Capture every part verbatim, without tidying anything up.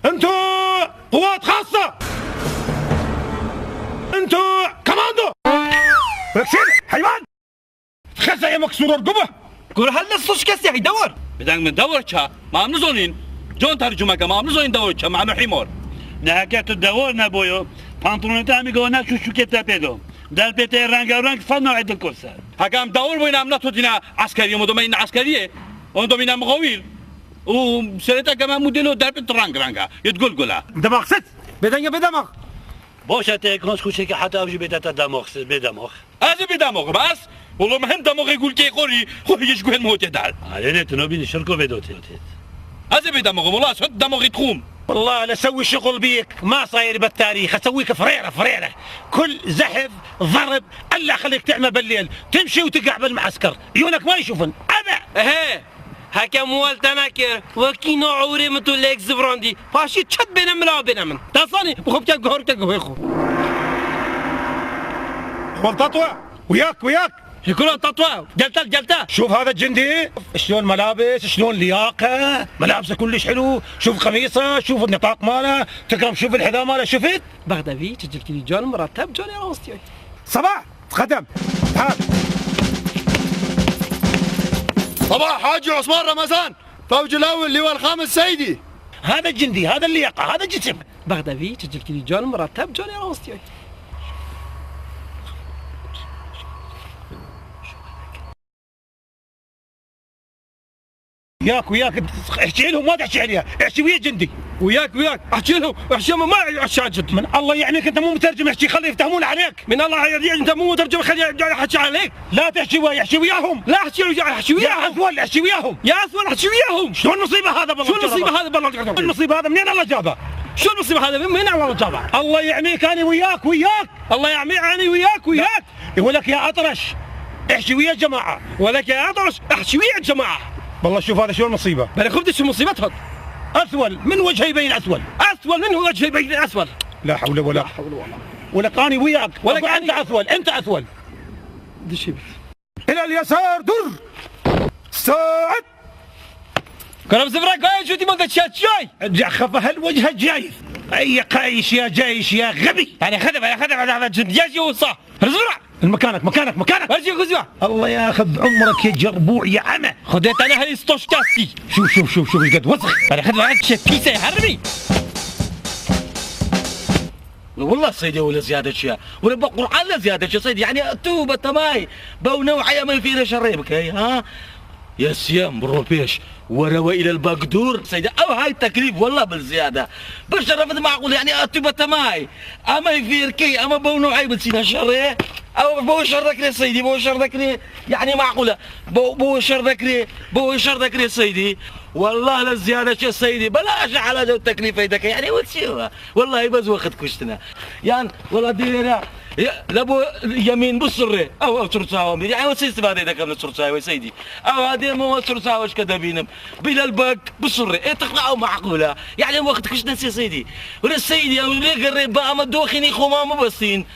انتو قوات خاصة! انتو كوماندو! وكسير حيوان! Xezeyê me kisuror gubi. Kur hel ne suç kesî hey dewar. Bideng min dewar ça? Ma em nizonîn. Con tercumeke ma em nizonîn dewar ça? Ma em hîmor. Neheke tu dewar neboyo. Pantolonê te hemî gona çûçûkê te pê do. Derpê te renga reng sed newê dil kose. Heke em dewar boyna em netotîna eskeriyê, mo domeyna eskeriyê. Onu domeyna mixawîr. Û serê te keme modelo derpê tu reng renga. Yet gul gula. Demek sit. Bedenge bedemek. Boşa te konş kuşeke heta ew jî bête te demek sit, bedemek. Ez ê bêdem oxim, ez? Welo min hin demoxê gulkê xorî, xwe ji guhên min hotê der. Alê ne, tu nobînî şirko vê dotê. Ez ê bêdem oxim, wela ez hot demoxê dixwim. والله لسوي شغل بيك ما صاير بالتاريخ، اسويك فريره فريره. كل زحف ضرب الا خليك تعمى بالليل، تمشي وتقع بالمعسكر، عيونك ما يشوفن ابا. Ehe. Heke min wel te nekir, wekî no ewrê min tu lêk zivrandî. Paşî çet bêne min a bêne min. Te sanî, bi xwe bike guhor te guhê xwe. Wal tatwa, uyak, uyak. Hikula tatwa, gelta, gelta. شوف هذا الجندي، شلون ملابس، شلون لياقة، ملابسه كلش حلو، شوف قميصه، شوف النطاق ماله، تكرم شوف الحذاء ماله، شفت؟ Bexdevî, çicilkî can, mirateb, canê rastiyay. صباح، تقدم. تعال. صباح حاجي عثمان رمضان، فوج الأول، اللواء الخامس سيدي. هذا الجندي، هذا اللياقة، هذا جسم. Bexdevî, çicilkî can, mirateb, canê rastiyay. ياك وياك، احكي لهم، ما تحكي عليها، احكي ويا جندي. وياك وياك، احكي لهم، احكي ما، ما احكي على جندي. من الله يعميك، انت مو مترجم، احكي خلي يفتهمون عليك. من الله يعميك، انت مو مترجم، خلي يحكي عليك. لا تحكي وياي، احكي وياهم. لا احكي وياي، احكي وياهم. يا اثول، احكي وياهم. يا اثول، احكي وياهم. شلون مصيبة هذا بالله؟ شلون مصيبة هذا بالله؟ شلون مصيبة هذا؟ منين الله جابها؟ شلون مصيبة هذا؟ منين الله جابها؟ الله يعميك، اني وياك، وياك. الله يعميك، اني وياك، وياك. يقول لك يا اطرش، احكي ويا الجماعة. ولك يا أطرش، احكي ويا الجماعة. والله شوف هذا شو المصيبة. بلا خبز شو مصيبتهم؟ أثول من وجهه يبين أثول. أثول من وجهه يبين أثول. لا حول ولا لا حول ولا قوة. ولك أني وياك. ولك أنت أني. أثول، أنت أثول. دشي بس. إلى اليسار، در. ساعد. Kerem Zivra, gayet şu timon da çiya çiyay. جا خفها الوجه جايز. أي قايش يا جايش يا غبي. يعني خدم، يعني خدم على هذا الجند. يا جي وصا. Hrzura! Mekanîk, mekanîk, mekanîk! Her şey kuzma! الله ياخذ عمرك يا جربوع يا عمى. Xwedê te nehêlî stoşkastî. شوف، شوف، شوف، شوف ايش قد وسخ. Bere xid bere çe pîsê hermî. Wela Seydê wele ziyade çi ya. Wele bi Qur'an le ziyade çi Seydê. Yani tu bi temay. Bew new'eya min fîre şerê bikey, ha? Yesiyem, biro pêş. Werewe îlel bagdur. Seydê, ew hay teklîf, wela bil ziyade. Bi şerefet maqûl, yani tu bi temay. Ama fêrkey, ama bew new'ey biçîne şerê. Ew bo şer dekirê Seydî, bo şer dekirê. Yani maqûl e. Bo, bo şer dekirê, bo şer dekirê Seydî. Wallah le ziyade çe Seydî. Bela aşa ala de teklîfey deke. Yani o çi wa? Wallahi bez wexit kuştine. Yan, wala diyere. Ya, le bo yemîn bu sirrê. Ew, ew çirçawa mir. Yani o çi istifade dekem le çirçawa Seydî. Ew adê mo çirçawa şke debînim. Bilal bak, bisirre, ê tiqla ew meqûl e. Yani wext kiştine sê Seydî. Were Seydî, ew lê gerê ba ama doxînî xoma mibestîn.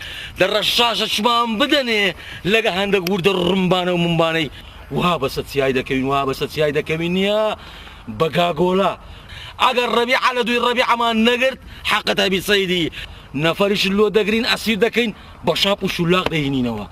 De reşaşa çiman bidenê, lege hendek wir de rimbane û mimbane. Wiha bese çiyay dekewîn, wiha bese çiyay dekewîn ya. Bega gola. Eger Rebîa le dûy Rebîa ma negirt, heqet hebî Seydî. Neferî şilo degirîn, esîr dekeyn, başap û şulaq de hînînewa.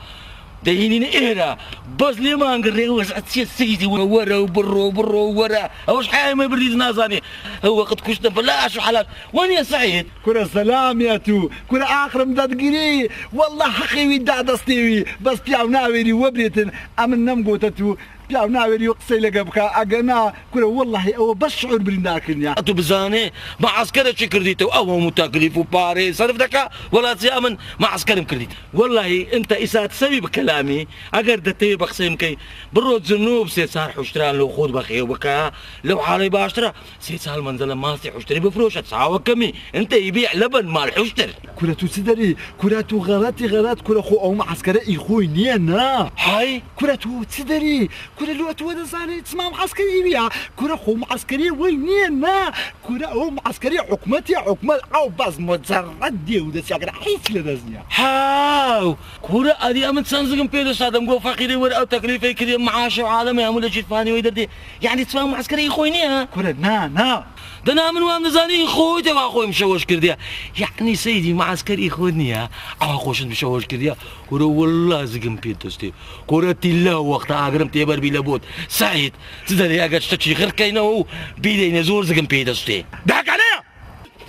Deyînî êra. Bes lê man girê, we saet sê seyîdî, we were û birro, birro were. Ew ji heyê me birdî, nazanî. Ew wext kuştin, belaş û helal. We niye Seîd? Kure selam ya tu. Kure axirim dadgirî. Wallah heqê wî da destê wî. Bes piyav navêrî we birêtin. Emin nem gote tu. Piyav navêrî û qisey lege bika. Ege na, kure wallahî ew bes şiûr birîndar kirin ya. Tu bizanê, ma eskere çi kirdî te? Ew hemû teklîf û parê serf deka. Welatî ya min, ma eskerim kirdî. Wellahî, ente îsa tisewî bi kelamî, eger de tê bi qisê min key, biro cinûb sê sar huştiran lo xwe bexêw bike, lew halê baştira, sê sal menzele mastê huştirî bifroşe, sawa kemî, ente îbî leben mal huştir. Kure tu çi derî? Kure tu xeletî xelet, kure xwe ew mueskere î xwe niye na. Hay! Kure tu çi derî? Kure lo tu wede zanî, çima mueskere î ya? Kure xwe mueskere wê niye na. Kure ew mueskerê hikûmetê ya, hikûmet ew bes mucerred diye û destiyakire hîç lê dest niya. Haw! Kure adî emin çend zigim pê dost adam go feqîrê were ew teklîfê kiriye, maaşê alemê hemû li cîrfanî wê derdê. Yanî çima mueskerê xwe niye? Kure na, na. Dina min wam nizanî xwe te wa xwe mşeweş kirdiye. Yanî seydî mueskerê xwe niye. Ewa xwe şin mşeweş kirdiye. Kure willa zigim pê dostê. Kure tîlla wexta agirim tê ber bîle bot. Seîd, ti derê eger tiştekî xirkeyne û bîdeyne zor zigim pê dostê. Dehkane!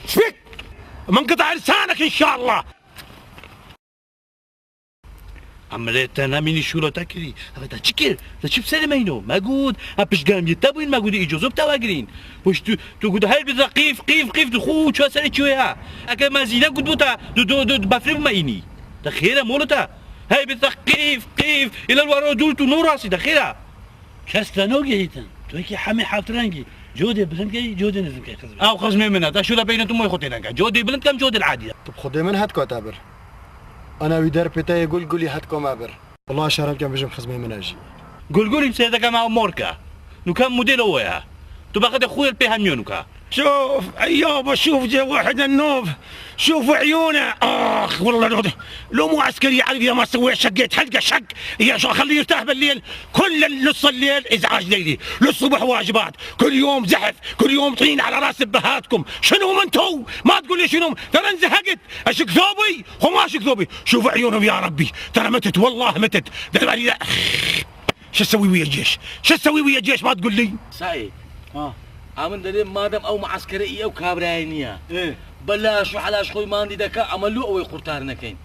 Spîk! Min qita lisanek inşallah! Emrê te nemînî şûro te kirî. Ev te çi kir? Te çi bi serê me îno? Me got, em piştgiremiyê te bûyîn, me got îcozo bi te vegirîn. Pişt tu, tu got hey bi te qîf, qîf, qîf, tu xû çû serê çi wê ha? Eke me zîne got bo te, tu, tu, tu, tu befrê bi me înî. Te xêr e molo te. Hey bi te qîf, qîf, île wero dûr tu no rastî te xêr e. Kes te no gihîtin. Tu yekî hemî heft rengî. Codê bilind key, codê nizim key xizmê. Ew xizmê min e. Te şûre beyne tu moy xwe têne ke. Codê bilind kem, codê adî ye. Tu bi xwedê min het kota bir. Ana wî derpê te yê gul gulî het koma bir. Wela şerm kem bijim xizmê min e jî. Gulgulî sêdeke me morke. Nuke modelo we ye. Tu bexete xuyel pê hemiyo nuke. شوف يابا، شوف جا واحد النوب، شوف عيونه. اخ والله لو، لو مو عسكري عربي ما سوي شقيت حلقه شق. يا شو اخليه يرتاح بالليل، كل نص الليل ازعاج ليلي، للصبح واجبات، كل يوم زحف، كل يوم طين على راس ابهاتكم. شنو من تو؟ ما تقول لي شنو، ترى انزهقت. اشق ثوبي، خو ما اشق ثوبي. شوف عيونهم يا ربي، ترى متت والله متت. دلبالي لا. شو اسوي ويا الجيش؟ شو اسوي ويا الجيش ما تقول لي؟ Saîd. Ha. A min derê madem ew mueskerê î ew kabrayê niye. Ê. Belaş û helaş xwe mandî deke, ema lo ew ê qurtar nekeyn.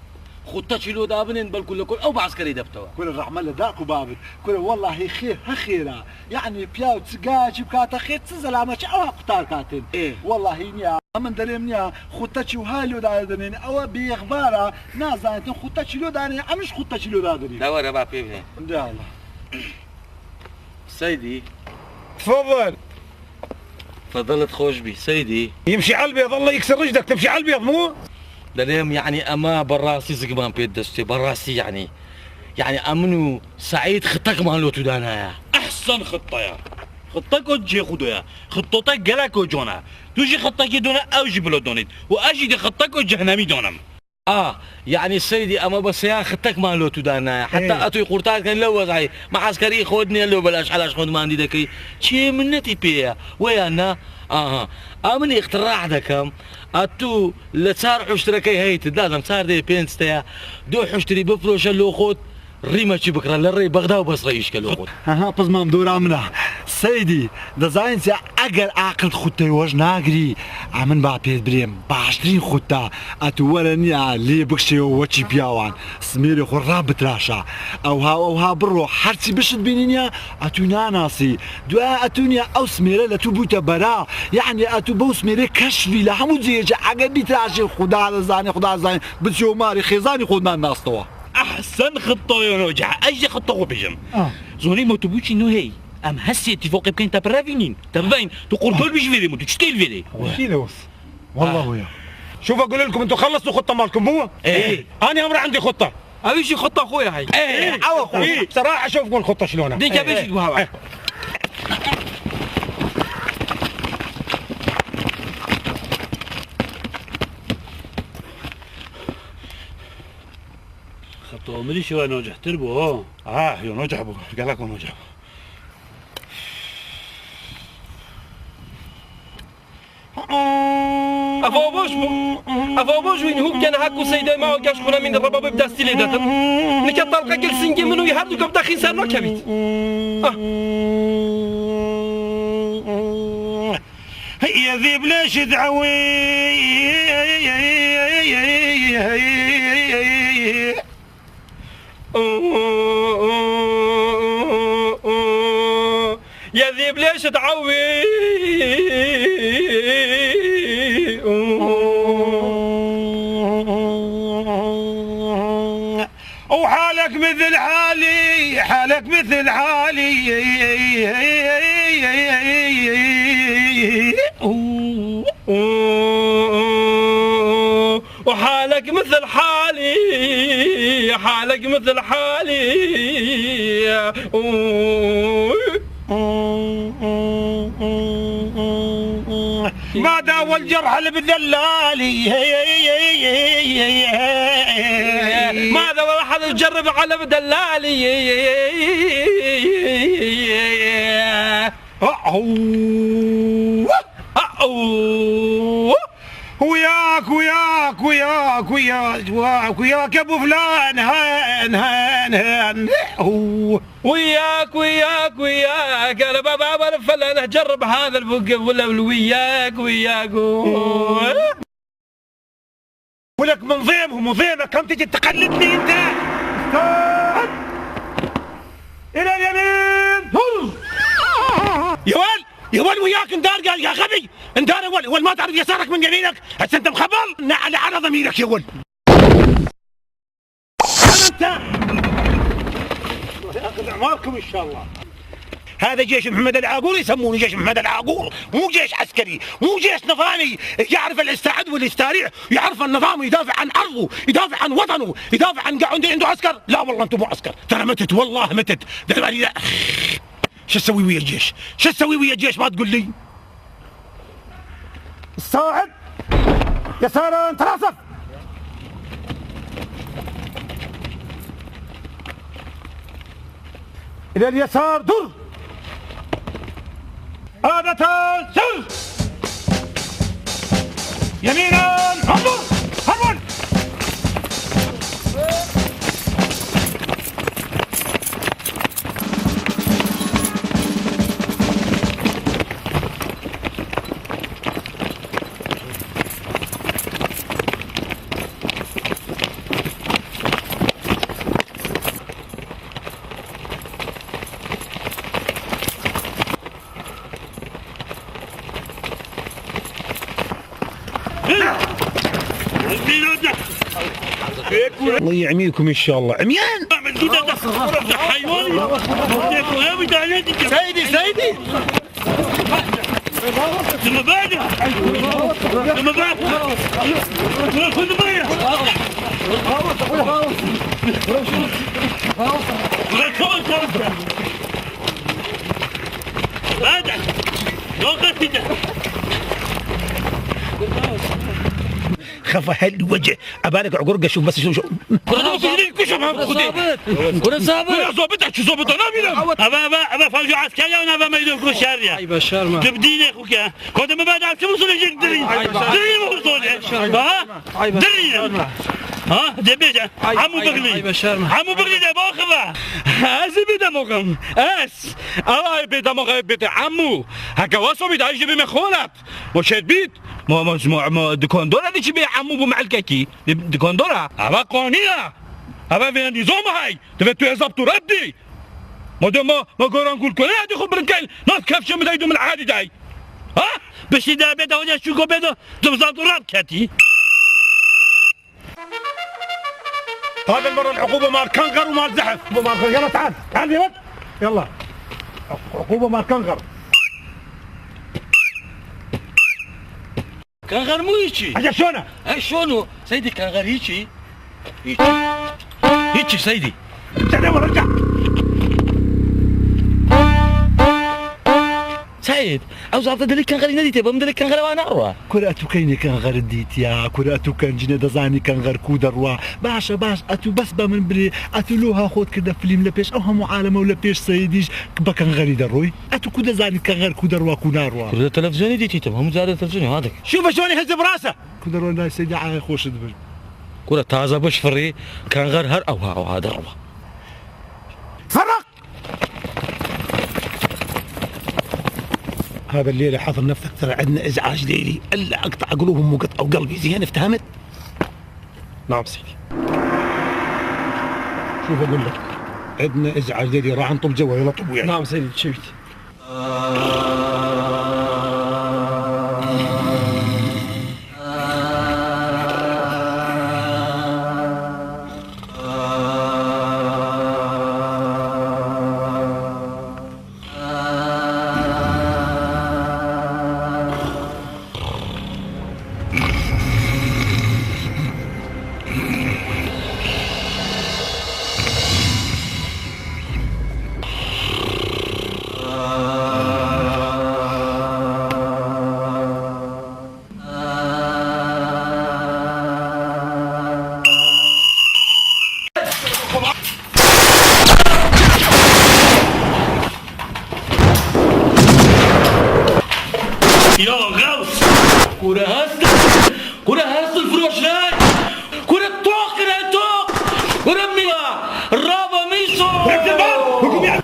Xwe te çî lo dabinên, belku li kul ew mueskerê de bitewe. Kure rehme li daq û babit. Kure wellahî xêr he xêra. Yanî piyaw çi gaya çi bikate xêr, çi zelame çi ewa qutar katin. Ê. Wellahî niya. Min derêm niya. Xwe te çî wiha lo dadinên. Ewa bêxbara. Nazanetin xwe te çî lo danê. Em ji xwe te çî lo dadinê. De were ba pê bine. De Allah. Seydî. تفضل. Fedelet xweş bî, Seydî. يمشي على البيض، الله يكسر رجلك، تمشي على البيض مو؟ Derêm, yanî ema berastî zikman pê destê, berastî yanî. Yanî emin û Seîd xitekman lo tu danaya. Ehsen xitaya. Xiteko cê xwe doya. Xito te geleko cona. Tu jî xitekî dona, ew jî bilo donît. Û ez jî di xiteko cehnemî donim. A, yanî Seydî, ema beseya xitekman lo tu danaya. Heta Ê. Etoy qurtar ken lew wezayî. Ma eskerî xwe niye lo belaş helaş xwe mandî dekey. Çi minnetî pê ye? Weya na? Aha. A min îqtirah dekem. A tu li çar huştirekey heyt, dazem çar dê pênc te ya. Du huştirî bifroşe lo xwe. Rîme çi bikira, li rê Bexda û Besre îşke lo xwe. Hehe, pizmam dora min e. Seydî, dizanî çi, eger aqil xwe te wej nagirî, a min ba pê birêm, baştirîn xwe te, a tu were niya, lê bikşe yo weçî piyawan, smêrê xwe ra bitraşa. Ew ha, ew ha biro, her çi bişit bînî niya, a tu nanasî. Dua a tu niya, ew smêre le tu bûte bera. Yanî a tu bew smêrê keşfî le hemû cihê ce, eger bîtraşî Xuda dizanî, Xuda dizanî, biçî yo marî xêzanî xwe nan nastewa. Ehsen xittoyên hoca, ez jî xitto xwe bijim. Ah. Zonî motobûçî nû hey. Em hesê tîfoqê bikeyn te pirevînîn. Te bibeyn. Tu qurtol bî ji vêrê min. Tu çi têl vêrê? Wekî de wis. Wallah ya. شوف أقول لكم، أنتوا خلصتوا خطة مالكم مو؟ إيه. أنا أمر عندي خطة. Ew jî xitto xwe ya hey. إيه. Ew xwe. إيه. بصراحة شوف قول خطة شلونها. Dê ke bêjî bu hava. Xeta mirî şiwe nocihtir bû, ha? Ah, yo nocih bû. Gelek nocih bû. Ev avoj bû. Ev avoj bû, hûn kene hek û seydê me û keş xûna min rebabê bi destî lê detin. Nike talqek li singê min û her du kepte xîn ser nakevît. Ah. يا ذيب ليش تعوي؟ يا ذيب ليش تعوي؟ وحالك مثل حالي، حالك مثل حالي. وحالك مثل حالي، حالك مثل حالي. ما داوى الجرح اللي بدلالي. ما داوى أحد الجرح اللي بدلالي. أعو. أعو. وياك، وياك، وياك، وياك، وياك، وياك يا أبو فلان، هان، هان، هان. أعو. وياك، وياك، وياك، أنا بابا، أنا فلان، أجرب هذا البوق ولا وياك، وياك. ولك من ضيمهم وضيمك، هم تجي تقلدني أنت؟ استاذ! إلى اليمين! يا ول! يا ول وياك اندار، قال يا غبي! اندار يا ول، ول ما تعرف يسارك من يمينك؟ هسه أنت مخبل؟ نعل على ضميرك يا ول! أنت! الله ياخذ أعماركم إن شاء الله. هذا جيش محمد العاقور، يسمونه جيش محمد العاقور، مو جيش عسكري، مو جيش نظامي، يعرف الاستعد والاستاريع، يعرف النظام، يدافع عن عرضه، يدافع عن وطنه، يدافع عن، عنده، عنده عسكر. لا والله انتم مو عسكر، ترى متت، والله متت. ده الوالي ده. شو تسوي ويا الجيش؟ شو تسوي ويا الجيش ما تقول لي؟ الصاعد يسارا ترى صف. إلى اليسار در. آدة سر. يمينا انظر. هرول. الله يعميكم إن شاء الله. عميان. سيدي، سيدي. خفى هل وجه. أبالك عقرقة، شوف بس، شوف، شوف. كرة ضابط. كرة ضابط. كرة ضابط. كرة ضابط، شو ضابط؟ أنا مين؟ أبا، أبا، أبا فوجي عسكري، أنا أبا ميدان كل شهر يا. أي بشار ما. تبديني أخوك يا. كنت ما بعد عم تموصل يجيك دري. دري ما وصل. ها؟ دري. ها؟ دبيجة. عمو بغلي. أي بشار ما. عمو بغلي ده باخذه. أزي بده مغم. أس. أو أي بده مغم بده عمو. هكا وصل بده أجي بمخولة. مشيت بيت. ما، ما، ما، ما، دكان دورة دي شبيه عمو بو معلككي. دكان دورة. أبا قانية. أبا فيها نظام هاي. دفعت تو ضبط وربي. ما دام ما، ما قران قول كل هذه خو برنكين. ناس كيف شم دايدو من العادي داي. ها؟ بشي دا بيت هوجا شو قو بيتو. دم ضبط ورب كتي. هذا المرة العقوبة مال كنغر ومال زحف. عقوبة مال كنغر. يلا تعال. تعال يا ولد. يلا. عقوبة مال كنغر. كنغر مو هيجي. أجا شلونه؟ هاي شلونه؟ سيدي كنغر هيجي. هيجي. هيجي سيدي. ارجع لورا، ارجع. Seîd, ew zabite dilê kenxerî nedîtiye, bi min dilê kenxera wa nawa. Kure etû keynê kenxer dîtiya, kure etû kencîne dezanî kenxer ku derwa. Baş e, baş, etû bes be min bilê, etû loha xwe dikirde filîm le pêş, ew hemû alem ew le pêş Seîdî ji be kenxerî derûy. Etû ku dezanî kenxer ku derwa ku narwa. Kure de televîzyonê dîtî tu, hemû carê televîzyonê ha dike. Şû ve şonê hezib rasa. Ku derwa nayê Seîdî ayê xweş dibin. Kure taze biş firî, kenxer her ewha ewha derwa. Feraq! هذا الليلة حضر نفسك، ترى عندنا إزعاج ليلي، إلا أقطع قلوبهم وقطعوا قلبي، زين، افتهمت؟ نعم سيدي. شوف أقول لك، عندنا إزعاج ليلي، راح نطب جوا، يلا طب وياي. نعم سيدي، شفت. Ya Xews! Kure hest, kure hest firoşnay! Kure toq kire toq! Kure mîla! Raba mîso!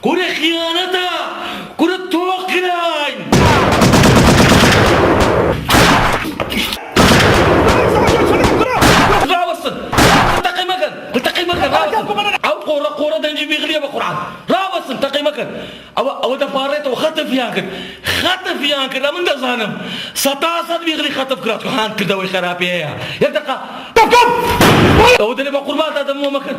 Kure xiyaneta! Kure toq kirayn! Rawestin! Teqî mekin! Teqî mekin! Rawestin! Ew qora qora dencî bîxiliye be Qur'an! Rawestin! Teqî mekin! Ew, ew deparêt û xetifiyan kir. Xetifiyan kir! Em min dizanim! Seta sed bîxilî xetif kira ku hand kirde wê xerapê ye ya! Yek deqa! Ew dilê be qurban da demo mekin!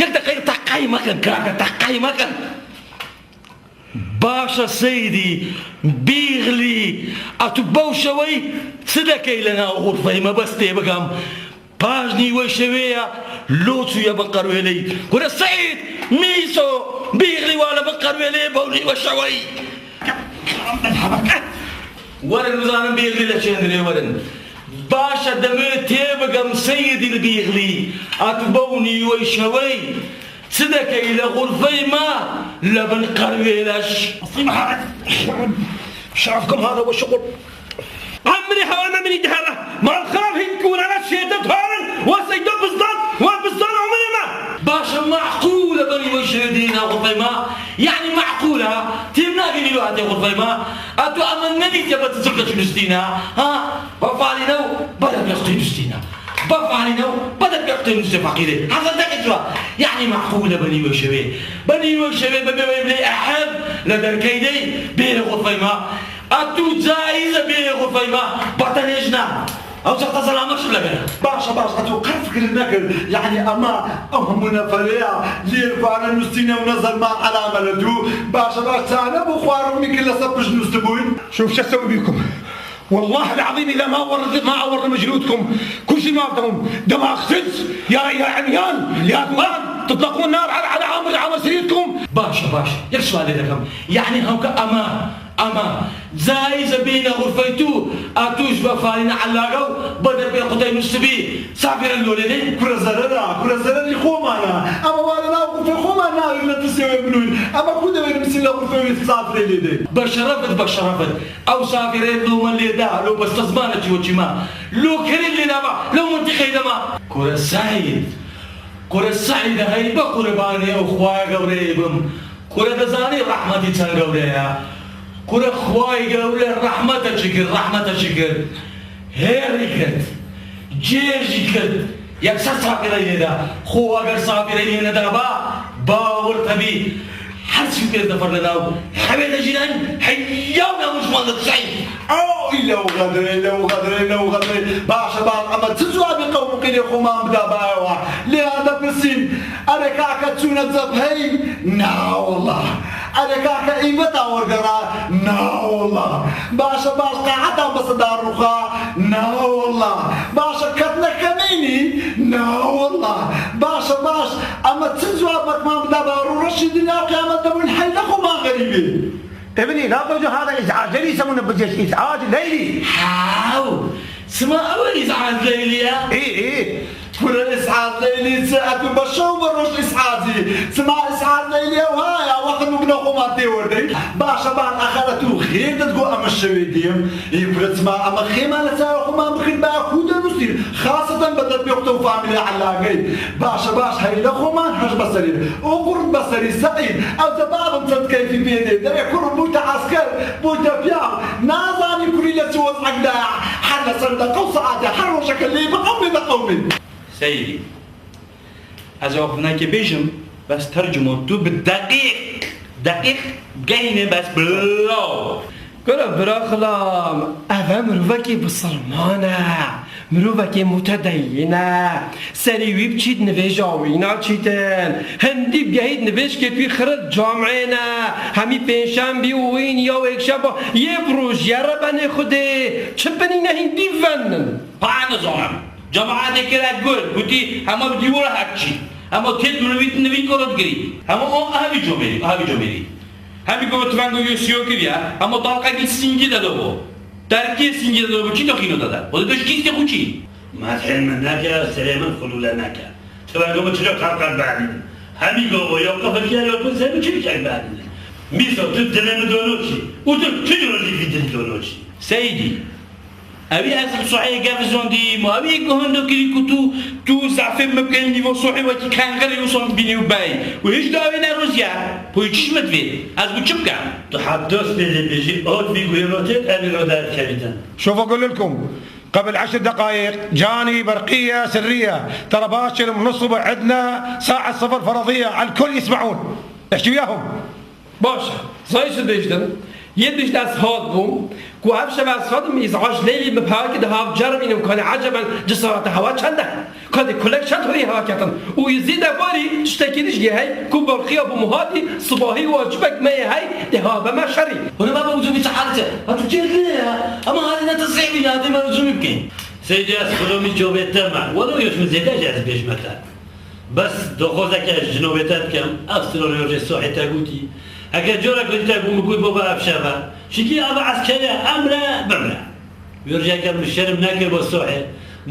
Yek deqeyê teqey mekin, kirake, teqey mekin. Baş e Seydî, Bîxlî, a tu bew şewey çi dekey li nav xurfeyê me, bes tê bigam. Paş nîwey şewê ya, lo çûye bin qerwêleyî. Kure Seîd, Mîso, Bîxlî wa li bin qerwêleyê bew nîwe şeweyî. Werin bizanin Bîxlî li çêndirê werin. Baş e demê tê bigem Seîdî li Bîxlî. A tu bew nîwey şewey çi dekey li xurfey me li bin qerwêleş? Sî Mihemed, şafkim hada we şixul. Emrê hewa me minî dihera. Malxar hîn kûnana şête tarin. Wa seyda bizdan, wa bizdan omrê me. Baş e, meqûl e benî we şêdîna xurfey me. Yanî meqûl e. Têm nagînî lo hatê xurfey me. A tu emin nedîtiye be tu zirke çi nustîna. Ha? Befalîne û bede pê xutê nustîna. Befalîne û bede pê xutê nustê feqîrê. Hezir dekê tu. Yanî meqûl e benî we şewê. Benî we şewê bebe we bilê eheb le derkey dey bê xurfey me. A tu caiz e bê xurfey me, batenê jina. Ew çaxta selamet şir legere. Baş e, baş e, tu qet fikir nekir. Yanî ema ew hemû neferê ya, lê xwane nustîne û ne zerma elame li tu. Baş e, baş, çane bû xwarin mîkir li ser pişt nustibûn. شوف شو أسوي بيكم. والله العظيم إذا ما ورد، ما أورم جلودكم. كل شيء ما بدهم. دماغ ست. يا، يا عميان، يا ثواب، تطلقون نار على، على عامر، عامر سريركم. Baş e, baş. Yek sualê dekim. Yanî hewke ema Ema caiz e bêne xurfey tu, a tu ji befalîne elaga û bede pê xutey nustibî, safîre lolê de? Kure zerer a, kure zererî xweman a. Ema wa li nav xurfê xweman nayê li tisê wê binûn. Ema ku de wê nivîsî li xurfê wê safîrê lê de? Beşeref it, beşeref it. Ew safîrê lo me lê da, lo bestezmane çî we çî ma. Lo kerê lê nava, lo mintiqeyê de ma. Kure Seîd. Kure Seîd, hey be qurbanê ew Xwaya Gewreyê bim. Kure dizanî rehmetî çend gewre ye? Kure Xwayê Gewre rehmete çi kir, rehmete çi kir? Hêrî kir, cê jî kir, yekser safîreyê da. Xwe eger safîreyê neda ba, bawir te bî, her çî pê zefir li nav hewê de jî nayî, heya û namus manda tu sehî. Ew île û xedrê, île û xedrê, île û xedrê. Baş e, baş, ema çi cewabê qewmûqînê xweman bida baye wa? Lê hande pirsîn, erê kake çûne cebheyî? Na wallah. Erê kake îveta wergera? Na wallah. Baş e, baş, qaeta bise darûxa? Na wallah. Baş e, ketine kemînî? Na wallah. Baş e, baş, ema Çi cewab berman bida, ba rû reşî dinya qiyamet de bûn, hey ne xwe man xerîbî. Evini, la koca hada iz'ac leyli semûne bicêş, iz'ac leyli. Haw, sima ew iz'ac leyli ya? Î, î. Kure iz'ac leyli çi, etu be şew be roj iz'acî. Sima iz'ac leyli ew ha ya, wexin û bine xwe man tê werdey. Başe ban axir etu xêr de digo em şewê diyim. Î kure çima em xêma li çawa xwe man bixin, ba xû de nûstîn. Xaseten be derbê xwe û famîlê elagey. Baş e, baş, heyle xwe man hej be serî. Û qurt be serî Seîd. Ew de babim çend keyfî pê dê. Derê kurim bûte esker, bûte piyav. Nazanî kurî li çi wez'ek de ya. Her li ser deqe û saete, her rojeke lê bi qewmê de qewmê. Seîdî. Ez ew xwinekê bêjim, bes tercimo tu bi deqîq, deqîq gehîne bes bilo. Kuro bira xilam, ev e mirovekî bisilman e, mirovekî mutedeyîn e. Serî wî biçît nivêja wî naçîtin. Hindî bigehît nivêjkê wî xirit camê ne. Hemî pênşembî û wîn ya wêkşeba yê bi rojîye re benê Xwedê. Çi binîne hindî venin. Pa nizanim. Cemaetê kire gul, gotî, hema bi dîwara hek çî. Hema têt mirovî nivîn koro digirî. Hema o hevî comêrî, hevî comêrî. Hemî ku bi tivengo yê siyo kiriye, hema talqekî sîngî de dobo. Terkiyê sîngî de dobo, çi doxîno de de. O de doş kîstê xûçî. Methên min neke, serê min xulûle neke. Tivengo min çilo talqek behnî. Hemî go o yo qifil kere yo tu serê min çi bikek behnî. Mîso tu dilê min dono çî. Û tu çi curo jî vî dilî dono çî. Seydî. Ewî ez li Sohê gef zondî, ma ewî guhendo kirî ku tu, tu zafê min bikey nîvo Sohê wekî kengirê wison bînî û bey. Û hiç dawê ne roziye. Poyçiş min divê. Ez bi çi bikem? Tu hebdos pê dê bêjî, ot vî guhê rotêt, evî ro derdikevîtin. شوفوا أقول لكم، قبل عشر دقائق جاني برقية سرية، ترى باكر من الصبح عندنا ساعة صفر فرضية على الكل يسمعون. احكي وياهم. Baş e. Zayî çi dibêjtin? Yê dibêjt ez hat bûm, ku ev şev ez hatim, îzac leylî min peyakî de hat ceribînim, kanê eceben ci saete hewa çend e? Kadê kulek çend hurî hewa ketin? Û yê zêde barî tiştekî dî jî hey, ku berqiya bûm hatî, sibahî wacibek me yê hey, dê ha be me şerî. Hûn ê me bimcûbî çi hal çi? Ha tu çê dî ya? Ama halî ne tesrîh bî ya, dê me bimcûbî bikî. Seydî ez xulomî cobê te me. Welo yoş min zêde jî ez bêjme te. Bes doxozeke ji nobê te dikim, ev siro rojê Sohê te gotî. Heke cora gotî te bû min got baba ev şev e. Çikî ev eskeriya emre bimre. Wê rojeke min şerm nekir bo Sohê.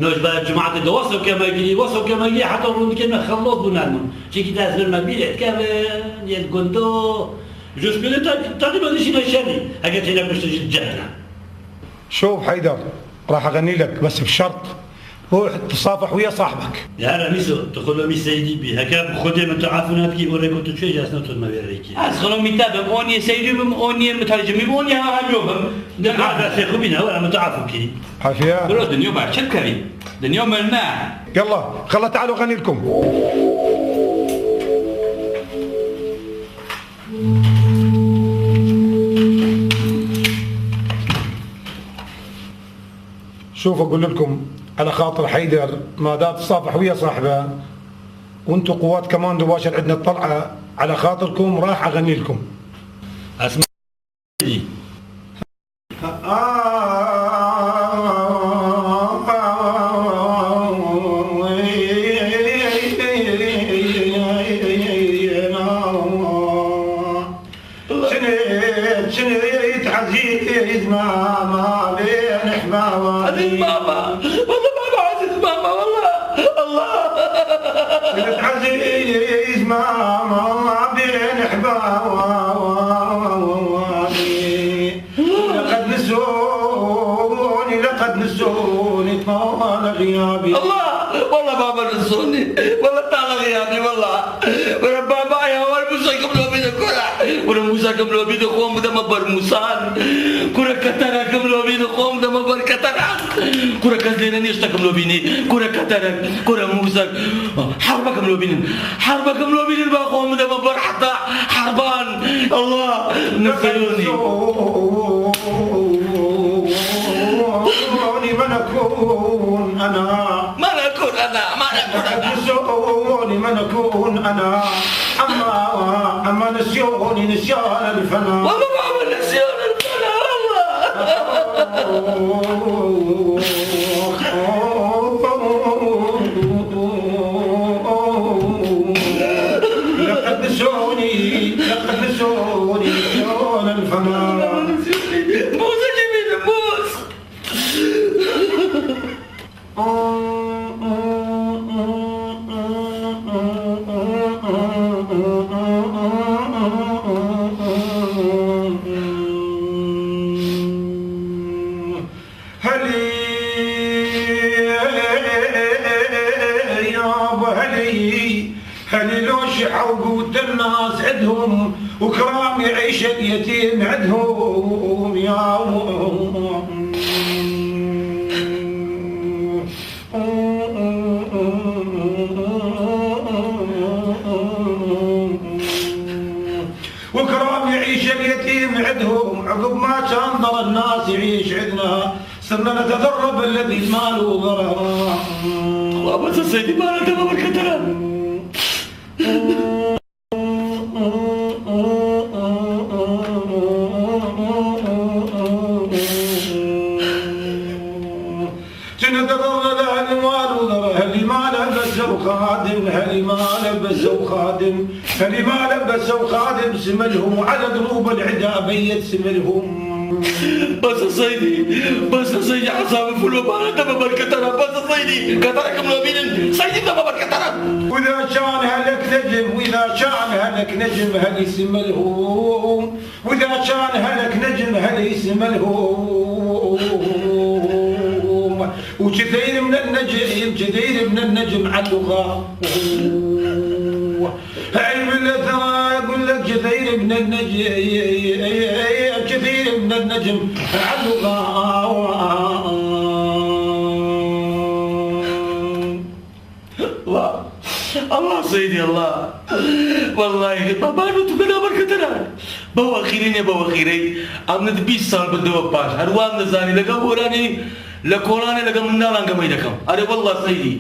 Nojbe cumatê de weso kemegirî, weso kemegirî heta rûndikê me xelos bû nermin. Çikî te ez vir me bîrê dikevin, yê gundo. Ji spêlê te, te dî me dişîne şerî. Heke têne kuştin jî cehne. شوف حيدر، راح أغني لك بس بشرط روح تصافح ويا صاحبك. Ya Remîso, tu xulomî Seydî bî. Heke bi Xwedê min tu efû nedikî, û rêko tu çûyê jî ez naçûm me vê rêkê. Ez xulomî te bim, oniyê Seydî bim, oniyê mitercimî bim, oniyê hemî bim. Di qadesê xwe bîne, were min tu efû kirî. Afiye. Biro, dinya ber çi dikevî? Dinya mirine. يلا، خلا تعالوا أغني لكم. شوف أقول لكم، على خاطر حيدر، ما دام تصافح ويا صاحبه، وانتو قوات كماندو باشر عندنا الطلعة، على خاطركم راح أغني لكم. اسمع. Çinê, çinê, ezîz mama, bê nehbawa. Ezîz mama. Walla baba, ezîz mama, walla. Allah. Çinê, ezîz mama, bê nehbawa. لقد نسوني، لقد نسوني طال غيابي. Allah! Walla baba nisonî. Walla tala xiyabî walla. Were baba ya wer Musa kim lobî de kura. Were Musa kim lobî de xwe bide me ber Musan. Kura ketera kim lobî de xwe bide me ber ketera. Kura kes lêne nêşte kim lobînî. Kura keterek. Kura Musa. Herba kim lobînin. Herba kim lobînin ba xwe bide me ber heta. Herban. Allah. Nisonî. من أكون أنا. من أكون أنا، من أكون أنا. نسوني من أكون أنا. أما، أما نسيوني نسيان الفنا. والله ما هو نسيان الفنا، والله. هلي لو شحوا قوت الناس عندهم، وكرام يعيش اليتيم عندهم يا. وكرام يعيش اليتيم عندهم، عقب ما كان ضر الناس يعيش عندنا، صرنا نتضرر بالذي ما له ضرر. بس سيدي، ما أنا تبع بركتنا. شنو تظل الأهل والوزراء، اللي ما لبسوا خادم، اللي ما لبسوا خادم، اللي ما لبسوا خادم، سملهم على دروب العدا بيت سملهم. بس سيدي، بس سيدي، حساب فلو ما أنت ببركتنا، بس سيدي، كترك ملومين، سيدي أنت ببركتنا. وإذا كان هلك نجم، وإذا كان هلك نجم، هل سملهم. وإذا كان هلك نجم هل يسمى الهوم، وكثير من النجم، كثير من النجم علقة. هاي من الثرى أقول لك كثير من النجم، كثير من النجم علقة. الله، الله سيدي الله. والله بابا، انو تو بنا برکتنا. بابا خیرین یا بابا خیری. امنت بیست سال بده و پاش. هر وام نزانی لگا بورانی، لکولانی لگا من نالان گمی دکم. اره والله سیدی.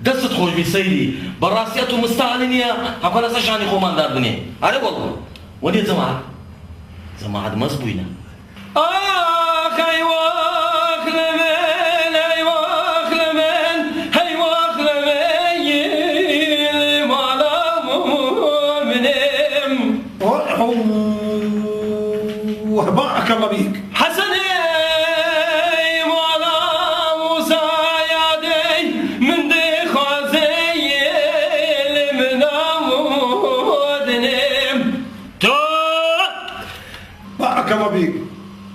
دستت خوش بی سیدی. براستی تو مستاهلین یا، حقا نسا شانی خومان دار بنی. اره والله. ونی زمان. زمان مز بوینه. آخ، ای واخ لمن، ای واخ لمن، ای واخ لمن، ای مالا مومنم. أوه، بارك الله بيك. حسن، ای مالا موسا یادی، من دی خوازی لمن آمودنم. تو بارك الله بيك.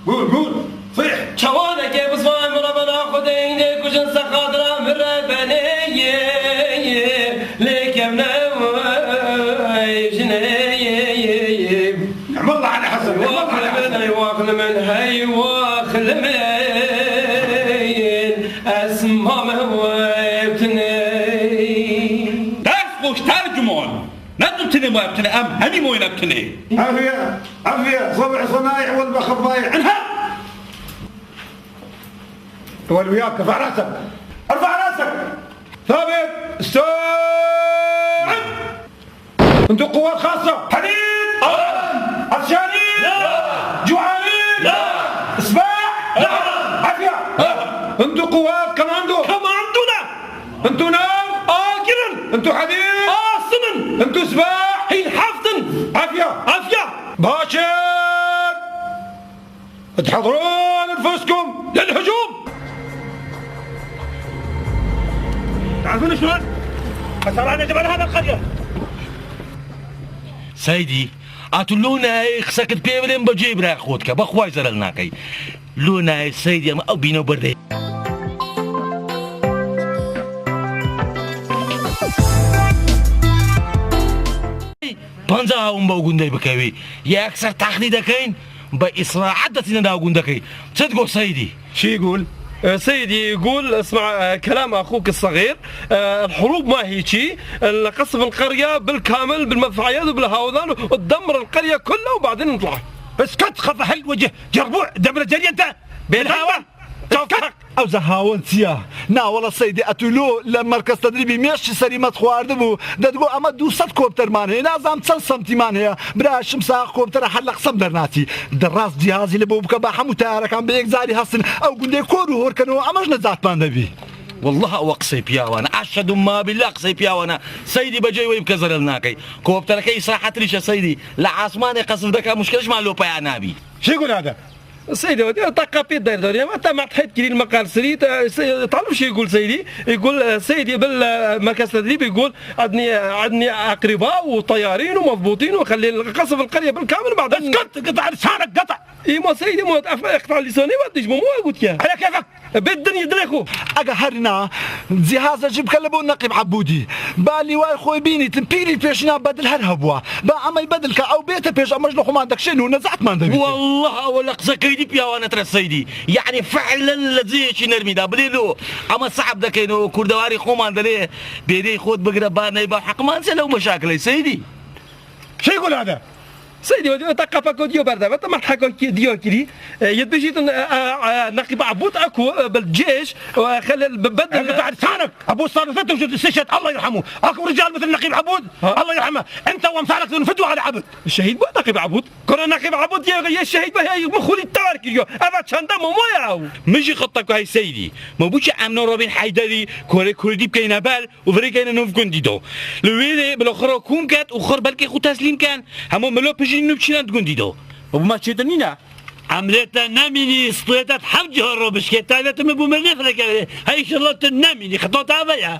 قول، قول، صيح. چوانکێ بزوان مرە بەنا خودێن دێ کوژن سەخادرا مرە بەنێ لێکەم نەوەی ژنێ. نعم الله على حسن، نعم الله على حسن. هەی واخل من، هەی واخل من، ئەسمامە وەبتنێ. دەست خۆش تەرجمان. نەدوتنێ ما بتنێ، ئەم هەمی مۆینە بتنێ. عافیە، عافیە، صبع صنايع والبخر ضايع. انهض! والوياك، ارفع راسك. ارفع راسك. ثابت، استوعب. انتو قوات خاصة. حديد. عطشانين. جوعانين. سباح. عافية. انتو قوات كماندو. كماندو. انتو نار. ئاگرن. انتو حديد. ئاسنن. انتو سباح. هین حفتن. عافية. عافية. باشر. تحضرون أنفسكم للهجوم. تعرفون شلون؟ بس أنا جبل هذا القرية. سيدي، ئەتو لۆ نایەی قسەکت پێ بلێم بە جێی برای خۆت کە بەخوای زەرەل ناکەی. لۆ نایەی سەیدی ئەمە ئەو بینە و بەردەی. پەنجا هاوم بەو گوندەی بکەوی. یەکسەر تەختی دەکەین بە ئیسراحەت دەچینە ناو گوندەکەی. چت گۆ سەیدی؟ شي يقول؟ آه، سيدي يقول: اسمع، آه، كلام أخوك الصغير. آه، الحروب ما هي شي إلا قصف القرية بالكامل بالمدفعيات وبالهاوذان وتدمر القرية كلها وبعدين نطلع. اسكت، خف حل وجه جربوع دبر جري أنت. بيلعبة. اسكت. ئەو زەهاوەن چییە؟ ناوەڵە سەیدی، ئەتو لۆ لە مەرکەز تەدریبی مێشکی سەریمەت خواردبوو. دەتگۆ ئەمە دوو سەد کۆپتەرمان هەیە، نازام چەند سەمتیمان هەیە. برا شمسا، کۆپتەرە هەر لە قسەم دەرناچی. دەڕاست جیهازی لە بۆ بکە با هەموو تایارەکان بە یەکجاری هەستن ئەو گوندەی کۆر و هۆرکەنەوە، ئەمەش نەجاتمان دەبی. والله ئەوە قسەی پیاوانە، ئەشهەدو ما بالله قسەی پیاوانە. سەیدی بەجێ وەی بکە زەرەل ناکەی. کۆپتەرەکە ئیسراحەت ریشە سەیدی لە ئاسمانێ قەسف دەکا، مشکلشمان لۆ پەیا نابی. شی گوناهدە؟ سيدي، ودي طاقة بيت داير دوري، ما انت ما تحيد كري المقال سري، ت-، س-، تعرف شو يقول سيدي؟ يقول، آه، سيدي بال-، آه، مركز تدريب يقول: عندني، عندني أقرباء وطيارين ومضبوطين، وخلي قصف القرية بالكامل بعد أن اسكت! قطع لسانك، قطع! إي ما سيدي، ما تقف-، اقطع لساني، ما تجمع، ما قلت يا. على كيفك! بالدنيا دليخو. Aga herina, cîhaza jî bike li bo Neqîb Ebûdî. Ba lîwayê xwe bînîtin, pîlî pêşinan bedil her hebûa. Ba emey bedil ke, ew bête pêş, em ji li xwe man dekşên û nezaetman de bîtin. Wallah, ew qise keydî piyawa netre seydî. Yani fi'len li zêyekî nermî de. Bilê lo, ema sehb dekeyn û kurdewarî xwe man delê bêdê xwe bigire ba neyba heqman se lew meşakilê seydî. Şey gol hada. سيدي، ودي تقفك وديو بردة، وانت ما تحكوا كي-، ديو كري. آه، يتبجيتن، آه، آه، آه، نقيب عبود أكو، آه، بالجيش، وخلي ال-، ببدل. انت بعد لسانك، أبو صار فتى وجد استشهد، الله يرحمه. أكو رجال مثل نقيب عبود، ها؟ الله يرحمه. أنت وأمثالك دون فدوة على عبد. الشهيد بو نقيب عبود. كنا نقيب عبود يا، يا الشهيد بها يا مخولي التوارك اليوم. أبا تشاندا مو مو يا هو. مجي خطك هاي سيدي. ما بوش عم نور بن حيدري، كوري كردي بكينا بال. û virêkeyne nûv gundî do. Li wê rê bila xwe re kûm ket û xwe belkê xwe teslîm ken, hemû milo pijî nûv çînan di gundî do. Û bû me çêtir nîne? Emrê te nemînî, stûyê te heft cihar ro bişkê, taybet min bû me vê fireke verê. Hey, înşallah tu nemînî, xita te eve ye.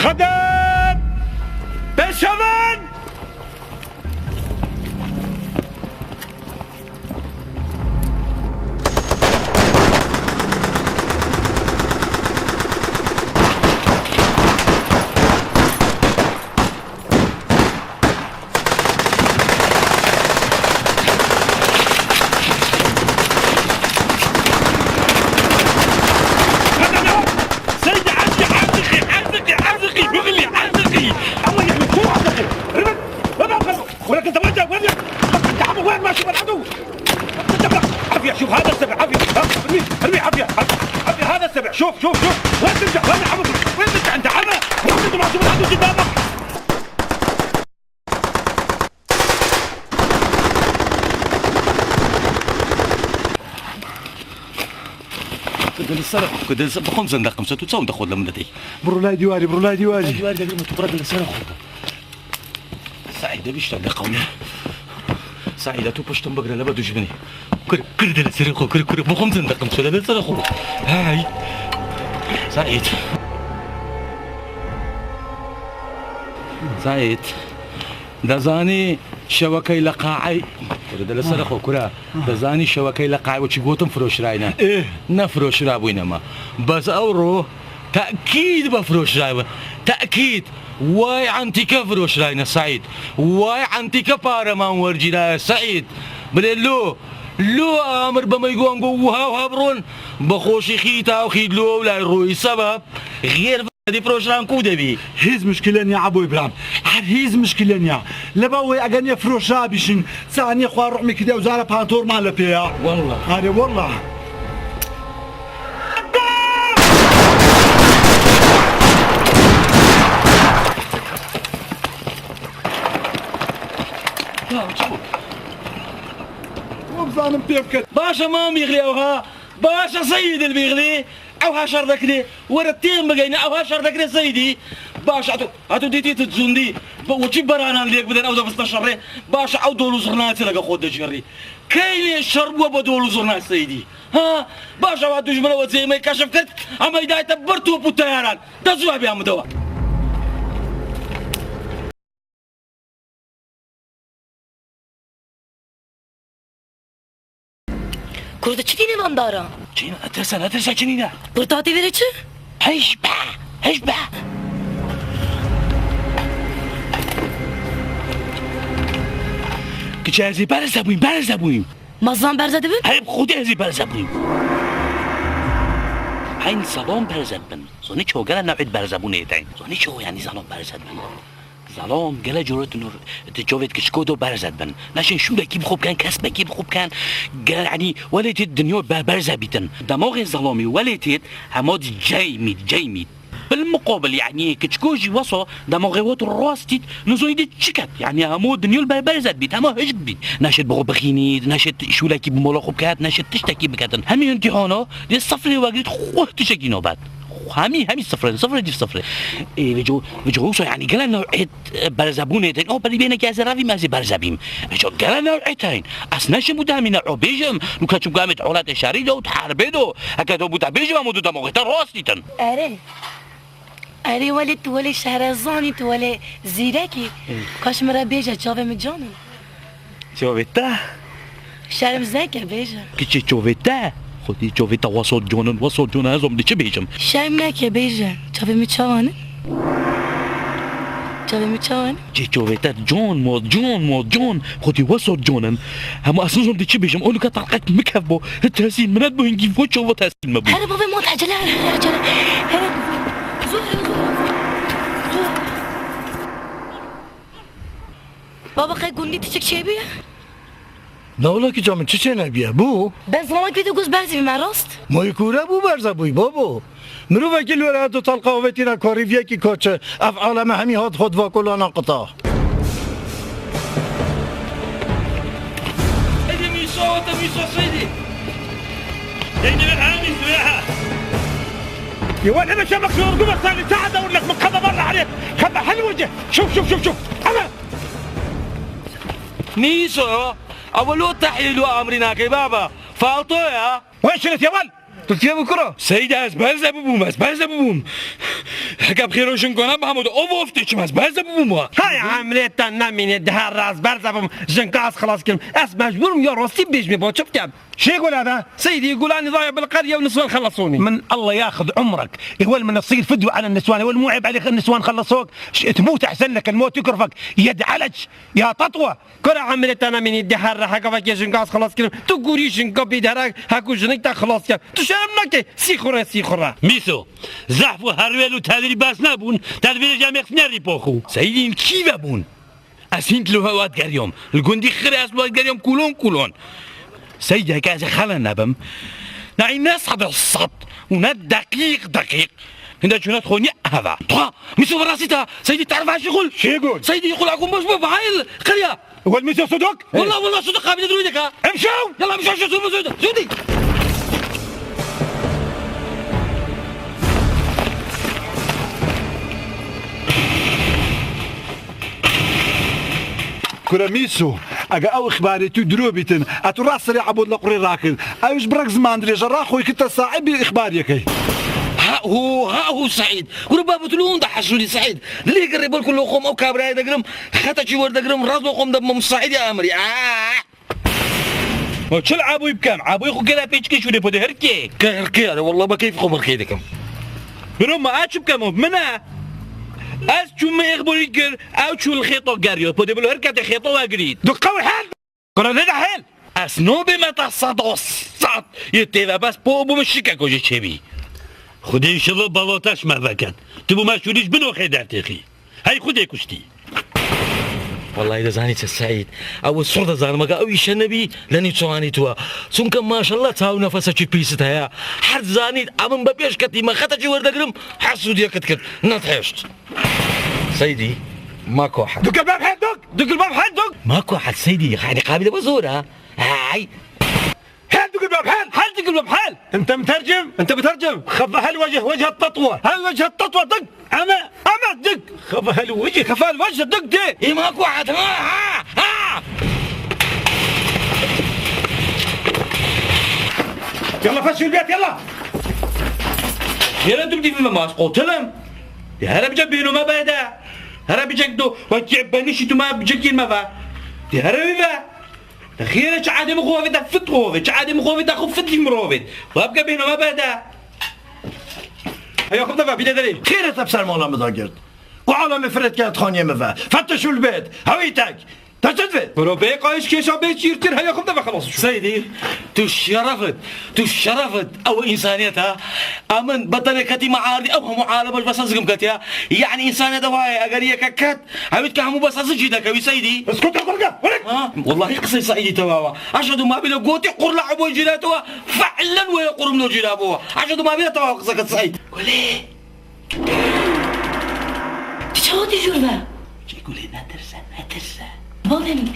Xedet! Pêşevan! سيدي، عزقي، عزقي، عزقي، عزقي، بغلي، عزقي. الله يحميك، شو عزقي؟ ربط، ربط، ربط. ولكن تمجد، وين يا-، انت عم وين ماشي بالعدو؟ انت عافية، شوف هذا السبع، عافية، ها، ارمي، ارمي عافية، عافية، عافية، هذا السبع، شوف، شوف، شوف، وين ترجع، وين عم، وين ترجع انت عمى؟ وين ترجع مع شو عدو قدامك؟ Kudin sere, kudin sere, bixum zindaqim se, tu çaw dexwe li min de tey? Bro lay dîwarî, bro lay dîwarî. Lay dîwarî de girme, tu bira gel sere xwe. Saîd, de bîşte de qewne. Saîd, tu piştin bigre, lebe dujminî. Kir, kir de li serê xwe, kir, kir. Bixum zindaqim se, lebe sere xwe. Hey. Saîd. Saîd. Dezanî şewekey li qaey. Kure de li ser xwe, kure. Dezanî şewekey li qaey we çi gotin firoşirayne. Eh. Ne firoşira bûyne me. Bes ewro tekîd be firoşiray be. Tekîd. Way entîke firoşirayne Seîd. Way entîke pareman wercîraye Seîd. Bilê lo. Lo amir be meygon go wiha wiha biron. Bi xweşî xîta û xîd lo ew lay rûyî sebeb. Xêr Dî firoşiran ku de bî? Hîç muşkile niye Ebo Îbrahîm. Her hîç muşkile niye. Leba wê eger niye firoşira bîşin, saniyê xwe ruhmê kide û zara pantor male pê ya. Wallah. Are wallah. Ya çabuk. Wem zanim pê biket. Baş e mam bîxlî ew ha. Baş e Seyîd il bîxlî. Ew ha şer dekirê. Were têm bigeyne, ew ha şer dekirê Seyîdî. Baş e, hatu, hatu dîtî tu zundî. Bi û çi beranan lêk bidin, ew de bistine şerê. Baş e, ew dol û zurnayê çi lege xwe dicêrî. Keynê şer bû be dol û zurnayê Seyîdî. Ha? Baş e, ew ha dujmine we zêmê keşif kir. Em ey dayte bir top û teyaran. De zû hebî em dewa. Kurd çi dînin andara? Çin, netirse, netirse çinîne. Kurd hatî vêrê çi? Hej be, hej be. Kiçe ez ê berze bûyim, berze bûyim. Mazan berze dibin? Hey, xwedê ez ê berze bûyim. Heyn salon berze dibin. Zonî ço gele newê berzebûnê tên. Zonî ço yanî salon berze dibin. Zalom, gele cure tu nur, tu çovêt kiçiko do berze dibin. Neşên şûlekî bi xwe bikin, kesbekî bi xwe bikin. Ge-, yanî welê têt dinyo be-, berze bîtin. Demoxê zalomî welê têt hema di ceymît, ceymît. Bil muqabil, yanî kiçiko jî wesa demoxê we tu rast dît, nizoyî dê çi ket. Yanî hemo dinyo li ber berze dibît, hema hişk dibît. Neşêt bi xwe bixînît, neşêt şûlekî bi mola xwe biket, neşêt tiştekî biketin. Hemî îmtîhana dê sifrê wegirît xwe tiştekî nabet. Hemî, hemî sifir in, sifir dîv sifir. Ê, vêco, vêco wisa, yanî gele new'ê, e, berzebûnê tên. O, berî bêne ke ez ê revîm, ez ê berze bîm. Vêco gele new'ê tên. Ez neşim û demî new'o bêjim. Nûke çimka em ê di holatê şerî de û di herbê de. Heke tu bû te bêjim, em û tu demoxê te rastî tin. Erê. Erê, welê tu welê şehrezanî, tu welê zîrekî. Ê. Kaş min re bêje, çavê min can in. Çavê te? Şerm zeke bêje. Kiçê çavê te? Xwedî çavê te wesot can in, wesot can in, ez û min dê çi bêjim? Şerm neke bêje. Çavê min çawa ne? Çavê min çawa ne? Çê çavê te can ma, can ma, can. Xwedî wesot can in. Hema ez nizam dê çi bêjim. Û nûke telqek min kevbo. Hi tesîl min nedbo, hingî vo çava tesîl me bû. Here bavê ma, ecele here, ecele. Here. Zor, zor, zor. Baba, qey gundî tiçik çêbûye? Na wala kiça min çi çênebiye? Bû? Bes vana kê tu guz berzî bî me rast? Moyê kûre bû berze bûy, babo. Mirovekî li were heto talqa avêtîne karîviyekî kaçi. Ev aleme hemî hat xwe di vakolana qita. Ede mîso, ede mîso seydî. Yeyne ben hemî süreha. يا ولد، انا شبك شو، قبل صار لي ساعه ادور لك من قبل برا عليك. خبى هالوجه. شوف، شوف، شوف، شوف. انا. Mîso, ew lo tehlîl û amrî nake baba. Falto ya. وين شلت يا ولد؟ قلت يا بكره. Seyda, ez berze bibûm, ez berze bibûm. Heke bi xêro jinko ne Mahmud, ov ov tê çim, ez berze bibûm wa. Hay emrê te nemîne, di her raz berze bim, jinka ez xilas kirim. Ez mecbûrim ya rastî bêjmê, ba çi bikem? شي يقول هذا؟ سيدي يقول: أنا ضايع بالقرية والنسوان خلصوني. من الله ياخذ عمرك. إيه، ولا من تصير فدوة على النسوان، ولا مو عيب عليك النسوان خلصوك؟ ش-، تموت أحسن لك، الموت يكرفك. يا دعلج، يا تطوة. Kara emrê te nemînî, di her re heka vekê jinka ez xilas kirim. Tu gorî jinka bî di here heku jinik te xilas ker. Tu şerm nake? Sîxure, sîxure. Mîso, zehf û herwêl û tedrî bes nebûn, tedbîrê cem yek nerî poxu. Seyîdîn kî ve bûn? Ez hîn li hewa digeriyom. Li gundî Xirê ez li we digeriyom kulon kulon. Seydê, heke ez ê xele nebim, ne ne sed sed û ne deqîq deqîq. Hinde çûne xwe niye heva. Twa, Mîso ve rastî ta. Seydî, terfa şixul. Şêgul. Seydî, xul akum boş bu, bahayil. Qirya. Wal Mîso suduk? Wallah, wallah, suduk, qabile duruydu ka. Emşew. Yalla, emşew, şu suduk, suduk. Suduk. Kure Mîso, ege ew îxbarê tu diro bîtin, e tu rast serê Ebod li qurê rakin. Ew ji birek ziman dirêj e, raxoy kite saibî îxbariyekê. Ha hu, ha hu Seîd. Kure babo tu li hûn de hesûdî Seîd. Dilê gerê bol ku lo xom ew kabrayê degirim, xeta çî werdegirim, rast lo xom de mum Seîdî amirî. Ah! Ma çil abûy bikem? Abûy xwe gele pêçikê şûrê xwe de hirkê. Ke hirkê, are, wallah, be keyf xwe mirkê dikim. Biro, ma ez çi bikem? Min e? Ez çûm, min êxborî kir, ew çû li xêto geriyo. Xwe de bilo hirkete xêto we girît. Du qew hel! Kura ne de hel! Ez no bê me ta sed o sed yê têve, bes po bû min şike ko jê çêbî. Xwedê înşallah baloteş me veken. Tu bû me şûrî ji bin oxê dertêxî. Hey Xwedê kuştî. Wellahî dizanî çi Seîd. Ew sor de zanime ke ew îşe nebî, lenî çawanî tu wa. Çunke maşallah çaw nefesekî pîsit heye. Her dizanî emin be pêş ketî me xete çî werdegirim, hesûdiyekit kir. Net heşt. Seydî, ma ko hel. Duk el bab hel duk! Duk el bab hel duk! Ma ko hel Seydî, yani qabîle be zor ha. Hay! هل تقول باب حل؟ هل تقول باب حل؟ انت مترجم؟ انت مترجم؟ خف هل وجه وجه التطوة. هل وجه التطوة دق. انا انا دق. خف هل وجه. خف هل وجه دق دي. اي ماكو احد. ها ها ها. يلا فشوا البيت يلا. Yere dur dîvî me mas qotilim. Di here bice bêno me bede. Here bice do. Wekî benişî tu me bice kîr me ve. Di here wî ve. Xêre çi edê min xovê te fit xovê, çi edê min xovê te xo fit lî mirovê. Wabke bêhna me bede. Heya xo te ve bîle derê. Xêre te bi ser mala min da girt. Ku alemê firet kerd xaniyê min ve. Fetteşul bêt. Hewî tek. Te çi divê? Biro bê qayîş kêşa bê çîrtir heya xo te ve xelas. Seydî, tu şeref it, tu şeref it. Ew însaniyet ha. Emin betenê ketî me ardî ew hemû alem ji besa zikim ketiya. Yani însaniyet ew haye eger yeke ket Hewît ke hemû besa zicî dekewî Seydî. Eskuta kurga, were. Ha? Wellahî qisey Seîdî tewawa. Eşhedû ma bîne gotî qurla ebo cîra tewa. Fe'len wê qurumlo cîra bo. Eşhedû ma bîne tewawa qise ke Seîd. Gulê. Tu çawa dijûr ve? Çê Gulê netirse, netirse. Bavê min.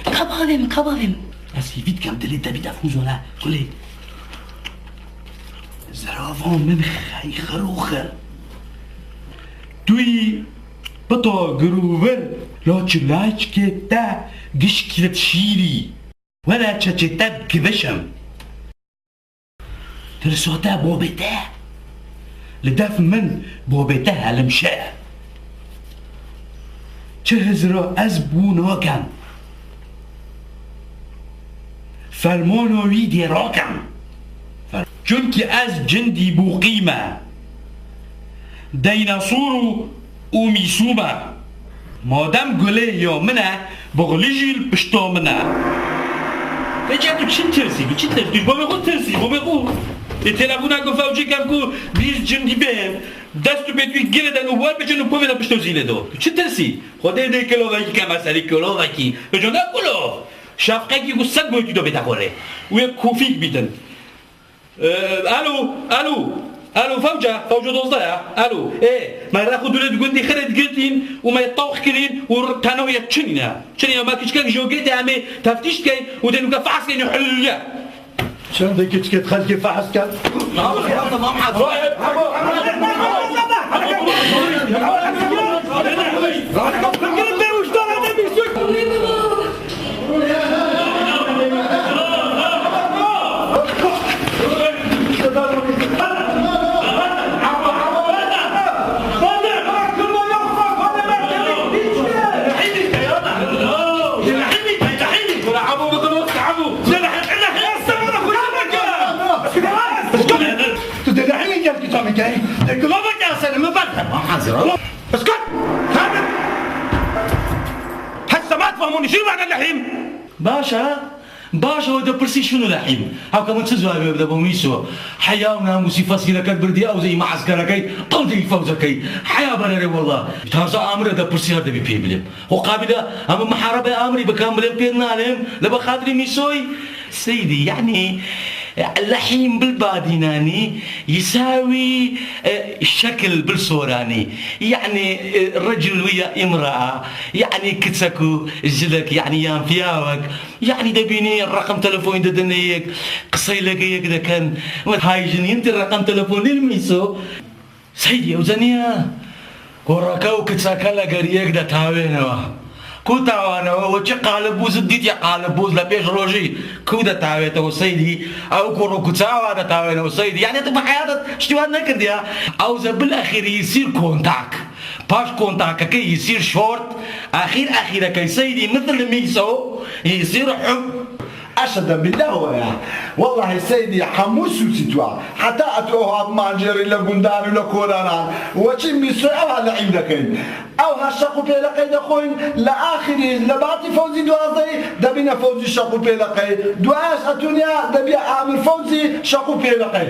Ka bavê min, ka bavê min. Ez hîvî dikem dilê te bî defûzona. Gulê. Zirava min xey xirûx e. Tu yî pita girûvir, la çilayçikê te gişkî li şîrî. Were çeçê te givişim. Tirsa te babê te. Li def min babê te helimşe. Çi hizra ez bû nakem. Fermana wî dê rakem. Çunkî ez cindî bûqî me. Deynesor û û mîsû me. Madem gulê ya min e, bixlî jî li pişta min e. Vêca tu çi tirsî, tu çi tirsî? Tu ji bo xwe tirsî, ji bo xwe. Ê telefona ku fewcê kem ku bîst cindî bên, dest û pê tu gilê den û wer biçin û povê de pişta zîlê do. Tu çi tirsî? Xwedê dê kilovekî keme serî kilovekî. Vêca ne kulov. Şefqekî ku sed goytî do bête xwelê. Û yek kofîk bîtin. Ee, alo, alo, alo, fewca, fewca dozdeh ya, alo, ê, me rex û dûrê di gundî xirê digirtîn û me tawx kirîn û tena yek çinîne. Çinîne, me kiçkek jogê de em ê teftîş keyn û dê nûke fehs keyn û hilûlye. Çendê kiçkê xelkê fehs ken. Tu dê lehînê gel kitabê key. Dê kilavek ya serê min berde. Hazır ol. Eskut! Hadi! Hessemat ve munşir ve lehîm. Baş e, baş e, o dipirsî şunu lehîm. Hewka min çi cewabê bide bo Mîso? Heya û namûsî fesîleket birdî, ew zî îma eskerekey, ew zî fewzekey. Heya bererê wela. Taze amire dipirsî her dibî pê bilêm. Xwe qabîle em miharebe amirî bikin, bilêm pê nalêm, li bi xatirî Mîsoy. Seydî, yanî, lehîm bil badînanî, yisawî, e, şekil bil soranî. Yanî, e, recul wiya imraa, yanî kiçek û jilek, yanî yan piyawek, yanî debînî reqem telefonî didin yek, qisey lege yek dekin. Hay jinîn ti reqem telefonî li Mîso. Seydî, ew zaniya. Kureke û kiçeke li geriyek de tawênewe. Ku tawanewe, we çi qalib bû, zid dîtiye qalib bû, li pêş rojî ku de tawêtewe Seydî, ew kur û kiçe awa de tawênewe Seydî. Yanî tu bi heyat de tiştî wan nekirdiye. Ew ze bil exîr yîsîr kontak. Paş kontakeke yîsîr şort, exîr exîreke Seydî misil Mîso, yîsîr hub. Eşhedü billah we ya. Wellahî Seydî hemû sûcî tu a. Heta etu ew hat mancerî li gundan û li koranan. We çi Mîsoy ew ha lehîm dekeyn. Ew ha şeq û pêleqey dexweyn, li axirî li batî fewzî duwazdehî, debîne fewzî şeq û pêleqey. Duaş etûniya debiye amir fewzî şeq û pêleqey.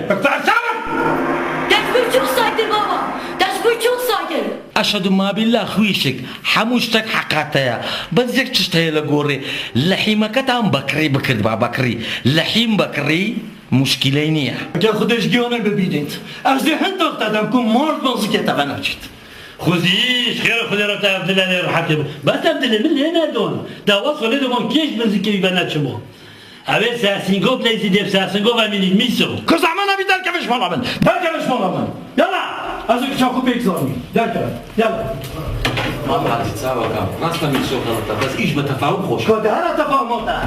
Destpêk çok saygıdır baba. Destpêk çok saygıdır. Eşhedû mabîllah xwîşik, hemû tiştek heqa te ye. Bes yek tişt heye li gorî. Lehîmeke te em bekirî bikirdiba bekirî. Lehîm bekirî muşkîley niye. Gel Xwedê ji giyanê bibînît. Ez dê hin dox te dem ku mor bi zikê te veneçît. Xwezî, ji xêra Xwedê re te ev dile lê rehetê bû. Bes ev dilê min lê nedon. Dawa solê de bûn kêş bi zikê wî veneçibû. Ew ê sersîngov leyzî dê bi sersîngov emînî Mîso. Kir zehmet nebî derkeve ji mala min. Derkeve ji mala min. Yala! Ez ê kiça xwe pêk zanî. Derkeve. Yala. Mam Hacî, çawa kam? Rast e Mîso xelet e, bes îş bi tefahum xweş e. Ka de here tefahuma te.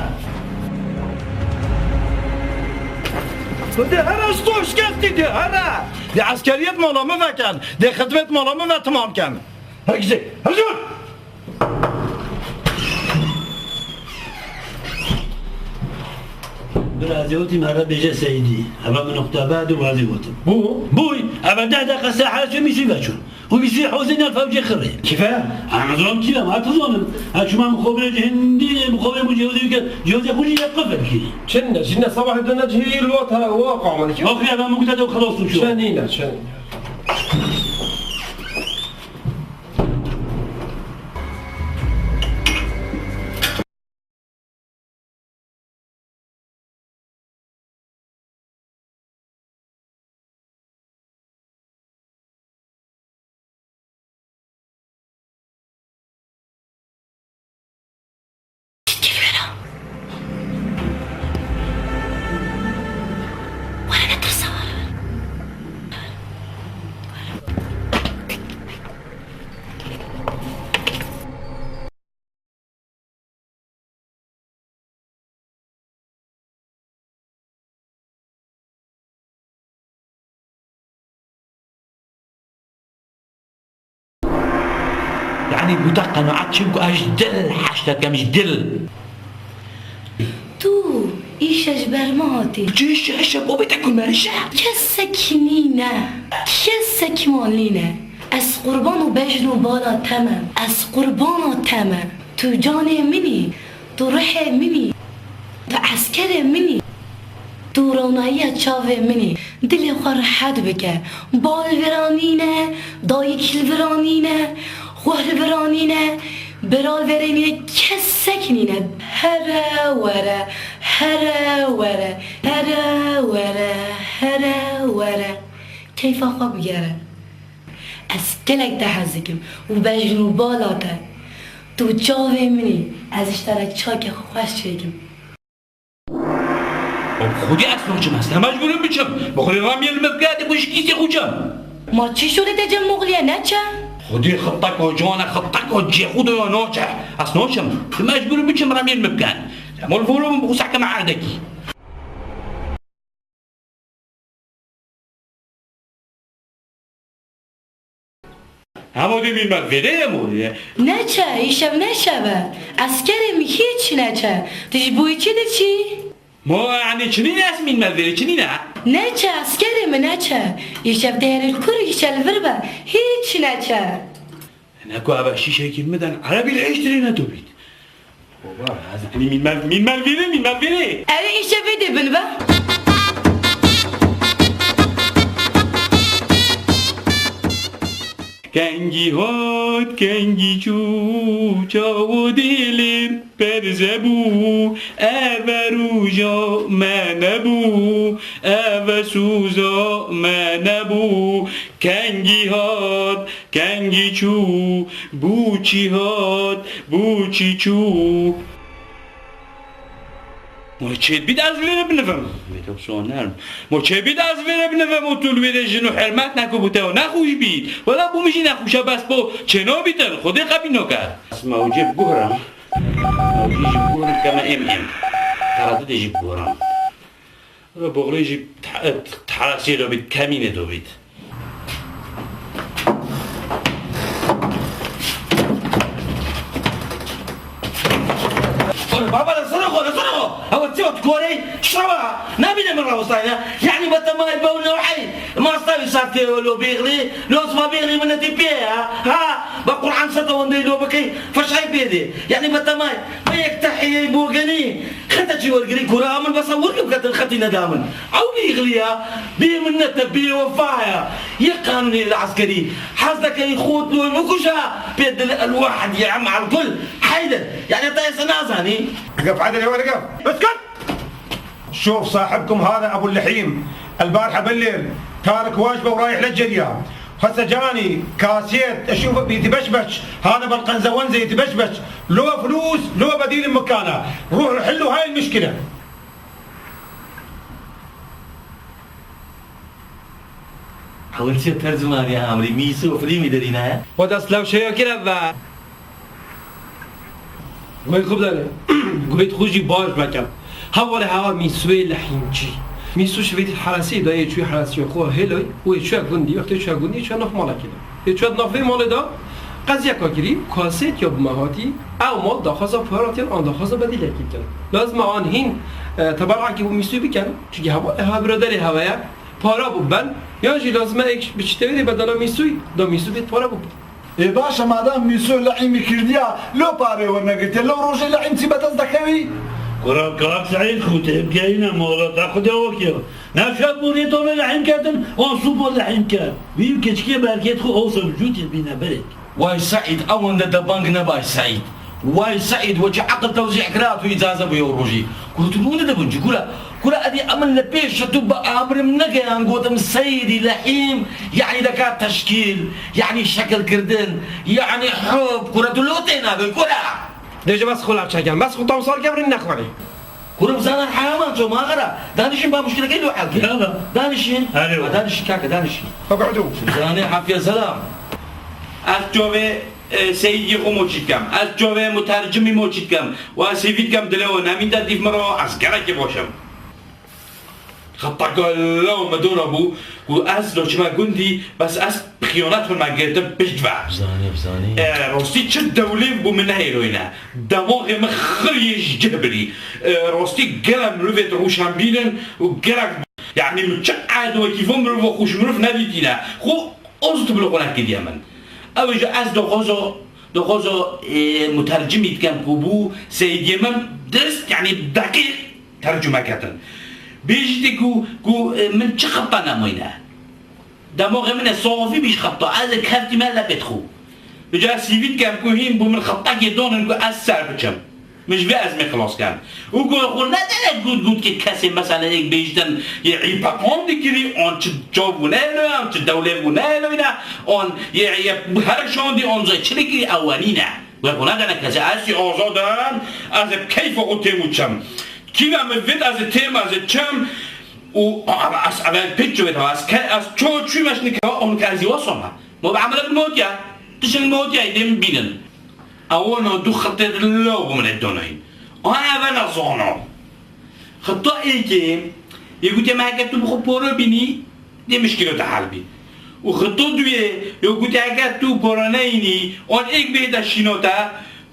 Tu dê here ji to şikeftî dê here. Dê eskeriyet mala min veken. Dê xidmet mala min ve timam ken. Herkese. Hazır. Birazê wetî me re bêje Seydî. Eva min noqta bad û wazê gotin. Bû? Bûy. Eva deh deqa se her çi Mîsî veçûn. Û Mîsî hozê ne fewcê xirê. Kîfe? Em zon kîfe, ma tu zonin. Ha çima mixobirê cihindî, mixobirê bu cihozê ke, cihozê xu jî yek qifil kî. Çin ne, çin ne, sabah dene cihî lo ta, wa qamen ki. Oxi eva min gute de xelos tu ço. Çin nîne, çin. Were ne tirsa were. Guta qenaet çi ku ez ji dil heşte dikem, ji dil. Tu îşe ji ber me hatî. Çi îşe, îşe, bo bê te ku merişe. Kesek nîne. Kesek man nîne. Ez qurban û bejn û bala te me. Ez qurbana te me. Tu canê min î. Tu rihê min î. Tu eskerê min î. Tu ronayiya çavê min î. Dilê xwe rihet bike. Bal li vira nîne, dayik li vira nîne, xwe li vira nîne, bira li verê nîne, kesek nîne. Here were, here were, here were, here were. Keyfa xwe bigere. Ez gelek te hez dikim û bejn û bala te. Tu çavê min î. Ez ji te re çakê xwe xweş çêkim. Bi Xwedê ez naçim, ez ne mecbûr im biçim. Bi Xwedê remiyê li min bike, ez ê ji kîsê xwe çim. Ma çi şolê te cem moxliye, neçe? Xwedê xiteko can e, xiteko cê xwe doya naçe. Ez naçim, tu mecbûr im biçim remiyê li min bike. Lemo li voro min bi xwe sehkeme erdekî. Hemo dê mîn me vêrê ye morê. Neçe, îşev neşev e. Eskerê min hîç neçe. Tu ji bo çi diçî? Mo, yanî çi nîne ez mîn me vêrê, çi nîne? Neçe, eskerê min neçe. Îşev dêrê kur îşe li vir be. Hîç neçe. Ne ku eve şîşekî min den erebî li êştirê ne tu bît. Baba, ez, mîn me, mîn me vêrê, mîn me vêrê. Ew îşe vê dê bin be. Kengî hat, kengî çû, çawa dilê min perze bû, eve rûja me nebû, eve sûza me nebû. Kengî hat, kengî çû, bû çî hat, bû çî çû. Mo çêdbît ez li vêrê binivim. Wê te soner. Mo çêbît ez li vêrê binivim û tu li wêrê jin û hurmet neku bo te nexweş bît. Wela bo min jî nexweş e, bes bo çênabîtin. Xwedê qebîl nake. Ez mewcê biguhirim. Mewcî jî biguhirim keme êm êm. Teradidê jî biguhirim. Boxlê jî te-, te-, teherasiyê do bît, kemînê do bît. Baba, la sene xwe, la sene xwe. Ew çi ot korey? Şewa. Nabîne min rawestayne. Yani be temay be newhey. Masta wî sar tê lo bêxlî. Lo sima bêxlî min netî pê ya. Ha. Be Qur'an sete wendê lo bikey. Feşay pê dê. Yani be temay. Be yek tehiyey bogenî. Xete çî wergirî kura min besa wir biketin xetî neda min. Ew bêxliya, bêminnet e, bêwefa ye. Yek qanûnê li eskerî. Hez deke xwe tu bikuje, pê dil el wahid ye em el kul. Heyder. Yani te êse nazanî. Gef edil ê were gef. Esket! شوف صاحبكم هذا أبو اللحيم، البارحة بالليل تارك واجبه ورايح للجريان. هسه جاني كاسيت اشوفه بيتبشبش، هذا بالقنزه ونزه يتبشبش، لو فلوس لو بديل مكانه، روحوا حلوا هاي المشكله. Hewlçiya tercimaniya amrî mîsû û filîmî derîne. Xwe dest lew şeyo kire ve. Guhêt xwe bidane. Guhêt xwe jî baş veke. Hevalê hewa Mîsûyê lehîmçî. Mîsû şivêtî herasî dayê çûyî herasî xwe hêloy û yê çûye gundî, wextê çûye gundî, çûye nav malekê de. Yê çûye nav vê malê de qeziyeka kirî, kasêt ya bi me hatî, ew mal daxwaza paratiyan an daxwaza bedîlekî dikin. Lazim e an hîn, e, teberakî bo Mîsûyê bikin. Çunkî hevalê hewa biraderê hewa ye, para bo ben, yan jî lazim e êk bi çi tevîrê bedana Mîsûyê, da Mîsû bêt para bo. Ê baş e, madam Mîsû lehîmî kirdiya, lo parê wernegirtiye, lo rojê lehîm çî bedest dekewî? Kura kak Seîd xûtê bigeyîne mola te xwedê wekî. Ne şev boriyê tolê lehîm ketin, wan sû bor lehîm ket. Wî û keçikê berkêt xwe ewsa bi cûtê bîne berêk. Way Seîd, ewende de bang nebay Seîd. Way Seîd, we çi eqil tewzîh kira tu îcaze bû yew rojî. Kura tu rûnê de bin cî, kura. Kura edî emin li pêş tu bi amirim negeyan gotim Seîdî lehîm, yanî deka teşkîl, yanî şekilkirdin, yanî hub, kura tu lo tê nabê, kura. Dê ji bes xwe lawçe kem, bes xwe tam sar kevrin nexwarî. Kura bi zanan heyaman ço maxera, danişin ba muşkilekê lo hel kir. Yala. Danişin. Alo. Ha, danişin kaka, danişin. Eq'udu. Zanê hafiye selam. Ez çovê E, Seyîdî xwe moçî dikem. Ez çavê mutercimî moçî dikem. Wa sêvî dikem dilê we nemîn te dîf min re, ez gelekî xweş im. Xeteke lew me dora bû, Û ez do çima gundî, bes ez bi xiyanet min me girtin pişt ve. Bizanî, bizanî. E, rastî çi dewlêv bû min nehêloyne. Demoxê min xiriyê ji cih birî. E, rastî gelek mirovê rûşenbîr in û gelek, yanî min çi edwekî vo mirov xwe ji mirov nedîtîne. Xwe oz tu bilo xwe nekiriye min. Ew jî ez doxozo, doxozo, e, mutercimî dikem ku bû seyidiyê min dirist, yanî deqîq tercume ketin. Bêjî tê ku, ku, e, min çi xebta nemoyne. Demoxê min e sofî bî ji xebta. Ez ê keftî me lepê dixû. Vêca sîvî dikem ku hîn bû min xebtekê donin ku ez ser biçim. Min ji vê ezmê xilas kem. Û ku xwe ne derek gut gut ki kesê mesela êk bêjtin yê îpeqon dikirî, on çi çav bû neylo, on çi dewlê bû neylo ne, on yê, yê her şandî, on zê çi dikirî, ew wenî ne. Wê xwe nedene kesê. Ez jî azad im, ez ê bi keyfa xwe têm û çim. Kî ve min vêt, ez ê têm, ez ê çim. Û, a, ez, ez, pêç çi vêt, ez ke-, ez ço çû meşnik, on ke ez jî wesa me. Mo bi emele bi motiya, tişin motiya, dê min bînin. Ew no du xitê di lo bi min ê donayîn. Ana ve nezano. Xita êkê, yê gotê me heke tu bi xwe poro bînî, dê mişkîlo te hel bî. Û xito duyê, yo gotê heke tu poro neyînî, on êk bê de şîno te,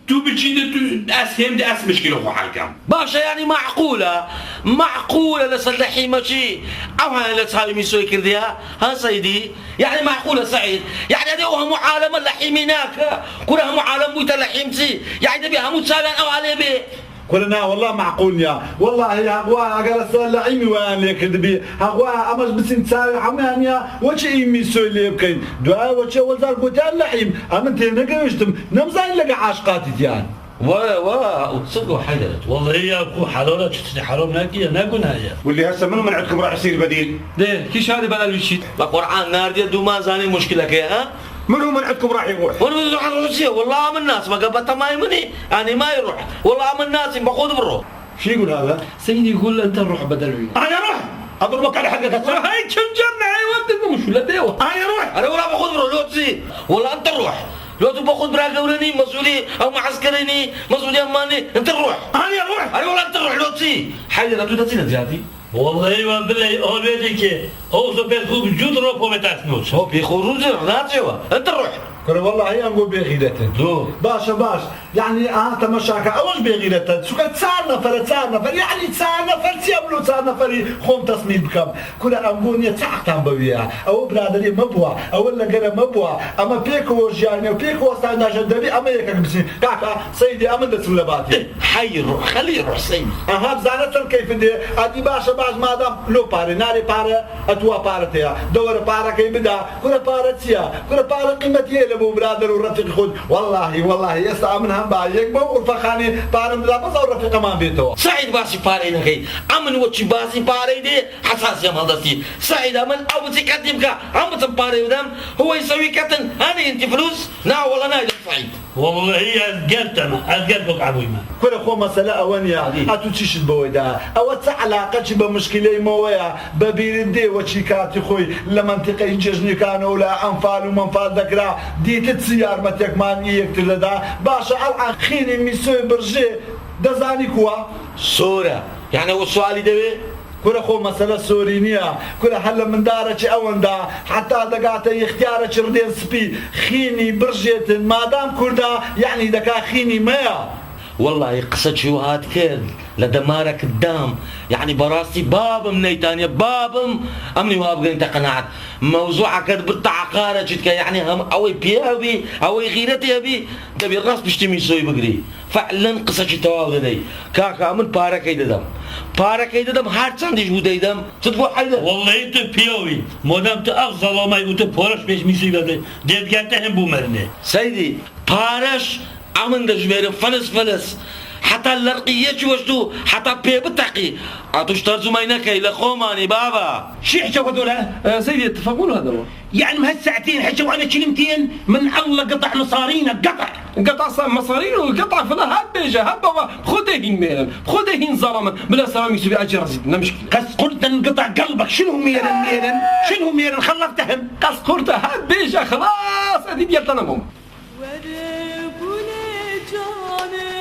tu biçî de tu, ez hêm de ez mişkîlo xwe hel kem. Baş e, yanî meqûl e. Meqûl e li ser lehîmekî. Ew hene li çavê Mîsoyê kirdiye. Ha Seydî? Yanî meqûl e Seîd. Yanî dê û hemû alem lehîmî nake. Kure hemû alem bûyte lehîmçî. Yanî dê bê hemû çavan ew alê bê. Kure na, wela meqûl niya. Wellahî heqwa eger ez te lehîmî weyan lê kirdibî. Heqwa em ez biçin çavê hemûyan ya, weçî î Mîsoyê lê bikeyn. Duaya weçî ewel car gotiya lehîm. Em min tênegihiştim. Nemzanî lege aşqa tîtiyan. Wa, wa, û çi go Heyder? Wellahî ya ku helal e, çi tiştî heram nekiye, ne gunah ye. Wellî hese min û min etkum rah sîr bedîl. De, kî şadî bedel wî çît? La Qur'an nardiye dûman zanî muşkileke ye, ha? Min û min etkum rahî ruh. Wellî ruh ruh çi ye? Wellî min nas, mege betemay min î, yanî may ruh. Wellî min nasî, be xwe biro. Şî gul hada? Seydî gul ente ruh bedel wî. Ana ruh! Adur bak hadi hadi hadi. Hay kim cennet hayvan dedim şu la dewa. Ana ruh! Ana wellî be xwe biro, lo çi? Wellî ente ruh. Lo tu bexwe bira gewrenî, mesûlî, ew mueskerînî, mesûlî emanî, ente ruh. Anî ruh. Erê wela ente ruh, lo çi? Heyder, tu de çi ne ziyadî? Wellahî wan bileyî, alwê dike. Ew so pêt xwe bi cûd ro pove ters noç. Ho, pê xwe rû zir, naçe wa. Ente ruh. Kure wellahî em go bêxîret in. Do. Baş e, baş. Yanî, aha, temeşa ke, ew ji bêxîret e. Çuke çar nefer e, çar nefer. Yanî, çar nefer çi em lo çar neferî xom tesmîl bikem. Kura em gonî ye çi eqtan be wî ya? Ew biraderiyê me bûa, ew legere me bûa. Em ê pêk û jiyane û pêk û westayên daşe debî em ê yekek biçin. Kaka, Seydî, em ê diçin lebatî. Hey ruh, xelî ruh Seydî. Aha, bizane çend keyfin dê. Edî baş e, baş madem lo pare, nalê pare, etwa pare tê ya. Dewere pare key bida. Kura pare çi ya? Kura pare qîmetiyê le bo birader û refîq xwe. Wellahî, wellahî, esta em in hem ba yek bo û refîqanê pare bida, bes ew refîqeman bêtewa. Seîd basî pareyê nekey. Em in weçî basî pareyê dê. Hesasiye maldestî. Seîd, em in ew biçî ketî bike. Em biçin parê bidem. Huwey sewî ketin. Hanî intî filûs? Na wela naydim Seîd. Wellehî ez gel te me. Ez gel kok ebûy me. Kure xwe mesele ewe niya. Adî. A tu çi şit bi wê de? Ewe çi elaqe çi bi mişkîleyê me we ya? Be bîrin dê we çî katî xwe li mentiqeyên cejnîkan û li enfal û menfal dekira. Dîtit çi yarmetek man î yektir de da? Baş e, elan xînî mîsoyê birjê dezanî kuwa? Sor e. Yani o sualî de wê? Kure xwe mesele sorî niya. Kure hele min dare çi ewen da, heta degate ixtiyare çi ridên spî, xînî birjêtin, madam kurda, yani deka xînî me ya. Wellahî qise çi hat kir, le demarek dam. Yani berastî babim neytaniye, babim, em nî wa bigirin te qenaet. Mewzûa ked bir teqare çi dike, yani hem ew ê piyê hebî, ew ê xîretê hebî, debî rast piştî mîsoyî bigirî. Fe'len qisekî tewaw didey. Kaka min parekey didem. Parekey didem, her çendî ji bo deydem. Çi dibo Heyder? Wellehî tu piyaw î. Madem tu ev zelamey û tu pare ji pêş mîsî ve dê, dêdgerte him bû merinê. Seydî, pareş emin de ji mêrin filis filis. Heta lerqî yê çi weştû, heta pê biteqî. A tu ji tercumey nekey, li xwe manî baba. Şîh çewe dole. E, Seydî, ittifaqûn hadawa. Yani, me saetên heşew ene çilimtên, min Allah qıta nasarîne, qıta. Qıta sa-, masarîn û qıta fila her bêje, her baba, xwe dê hîn mêrin, xwe dê hîn zalamin. Bila selam Yusufî acı razî, ne mişkil. Qes qurten qıta qalbek, şinu mêrin, mêrin, şinu mêrin, xelaf tehim. Qes qurte her bêje, xelas, edî diyetana bom. Were gule canê,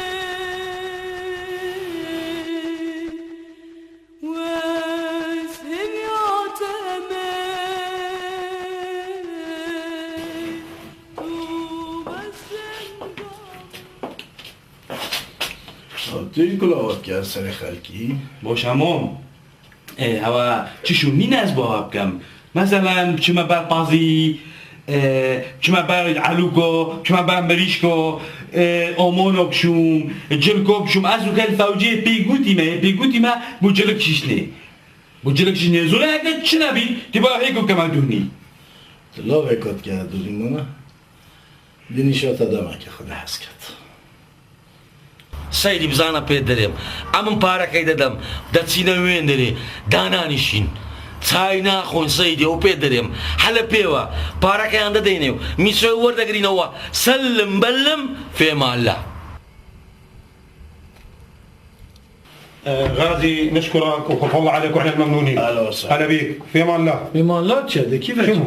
wez him ya teme. Tu jî kula vat ker serê xelkî. Boş hemû. E, hewa çi şûnîn ez bawa bikim. Meselen, biçime ber pazî, e, biçime ber elûko, biçime ber mirîşko, e, omono bişûm, cilko bişûm. Ez û gel fewciyê pê gotî me, pê gotî me, bu cilik şişnê. Bu cilik şişnê. Zûre eke çi nebî, tî ba hêko keme dûnî. Tu lavê kot ke dûnî mana. Di nîşa te demeke xwe de hez ket. Seydî bizana pê derêm. Em in parekey de dem. De çîne wên derê. Dana nişîn. Çay naxwin Seydî, ew pê derêm. Hele pê we. Parekeyan de deynê. Mîsoy wer degirîne we. Sellim bellim. Fêmalla. غازي، نشكرك وخف الله عليك وإحنا الممنونين. أهلا وسهلا. هلا بيك. في أمان الله. Pêman la çi? De kî ve çi?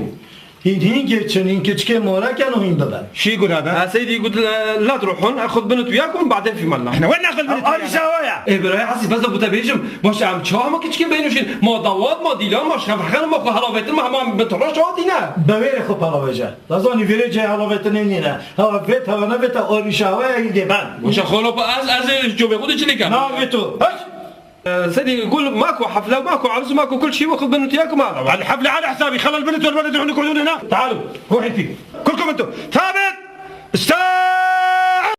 Hîn, hîn geçin, hîn keçikê morek en û hîn biben. شي يقول هذا؟ Ha, Seydî got, e, la diruhun, exud bin tu yakum, baden fîman la. إحنا وين ناخذ من Arîşa we ya. Ê birayê Hesî, bes de bu te bêjim. Baş em çawa ma keçikê bênuşîn? Ma dawat, ma dîlan, ma şefexan, ma xwe helavetin, ma hema bin tu roş hatîne. Be wêrê xwe pala veje. Lazanî vêrê cê helavetinê nîne. Hewa vêt, hewa nevêt, arîşa we ya hîn dê ben. Boşa xolo pa ez, ez ê çobê xwe de çi lêkem? Na vê tu. Hış! Sedî gul mako hefle, mako arzu, mako kul şey, وخذ بنت ياكم هذا. الحفلة على حسابي، خلى البنت والولد يروحون يقعدون هنا. تعالوا، روح انت. كلكم انتم. ثابت! استاذ!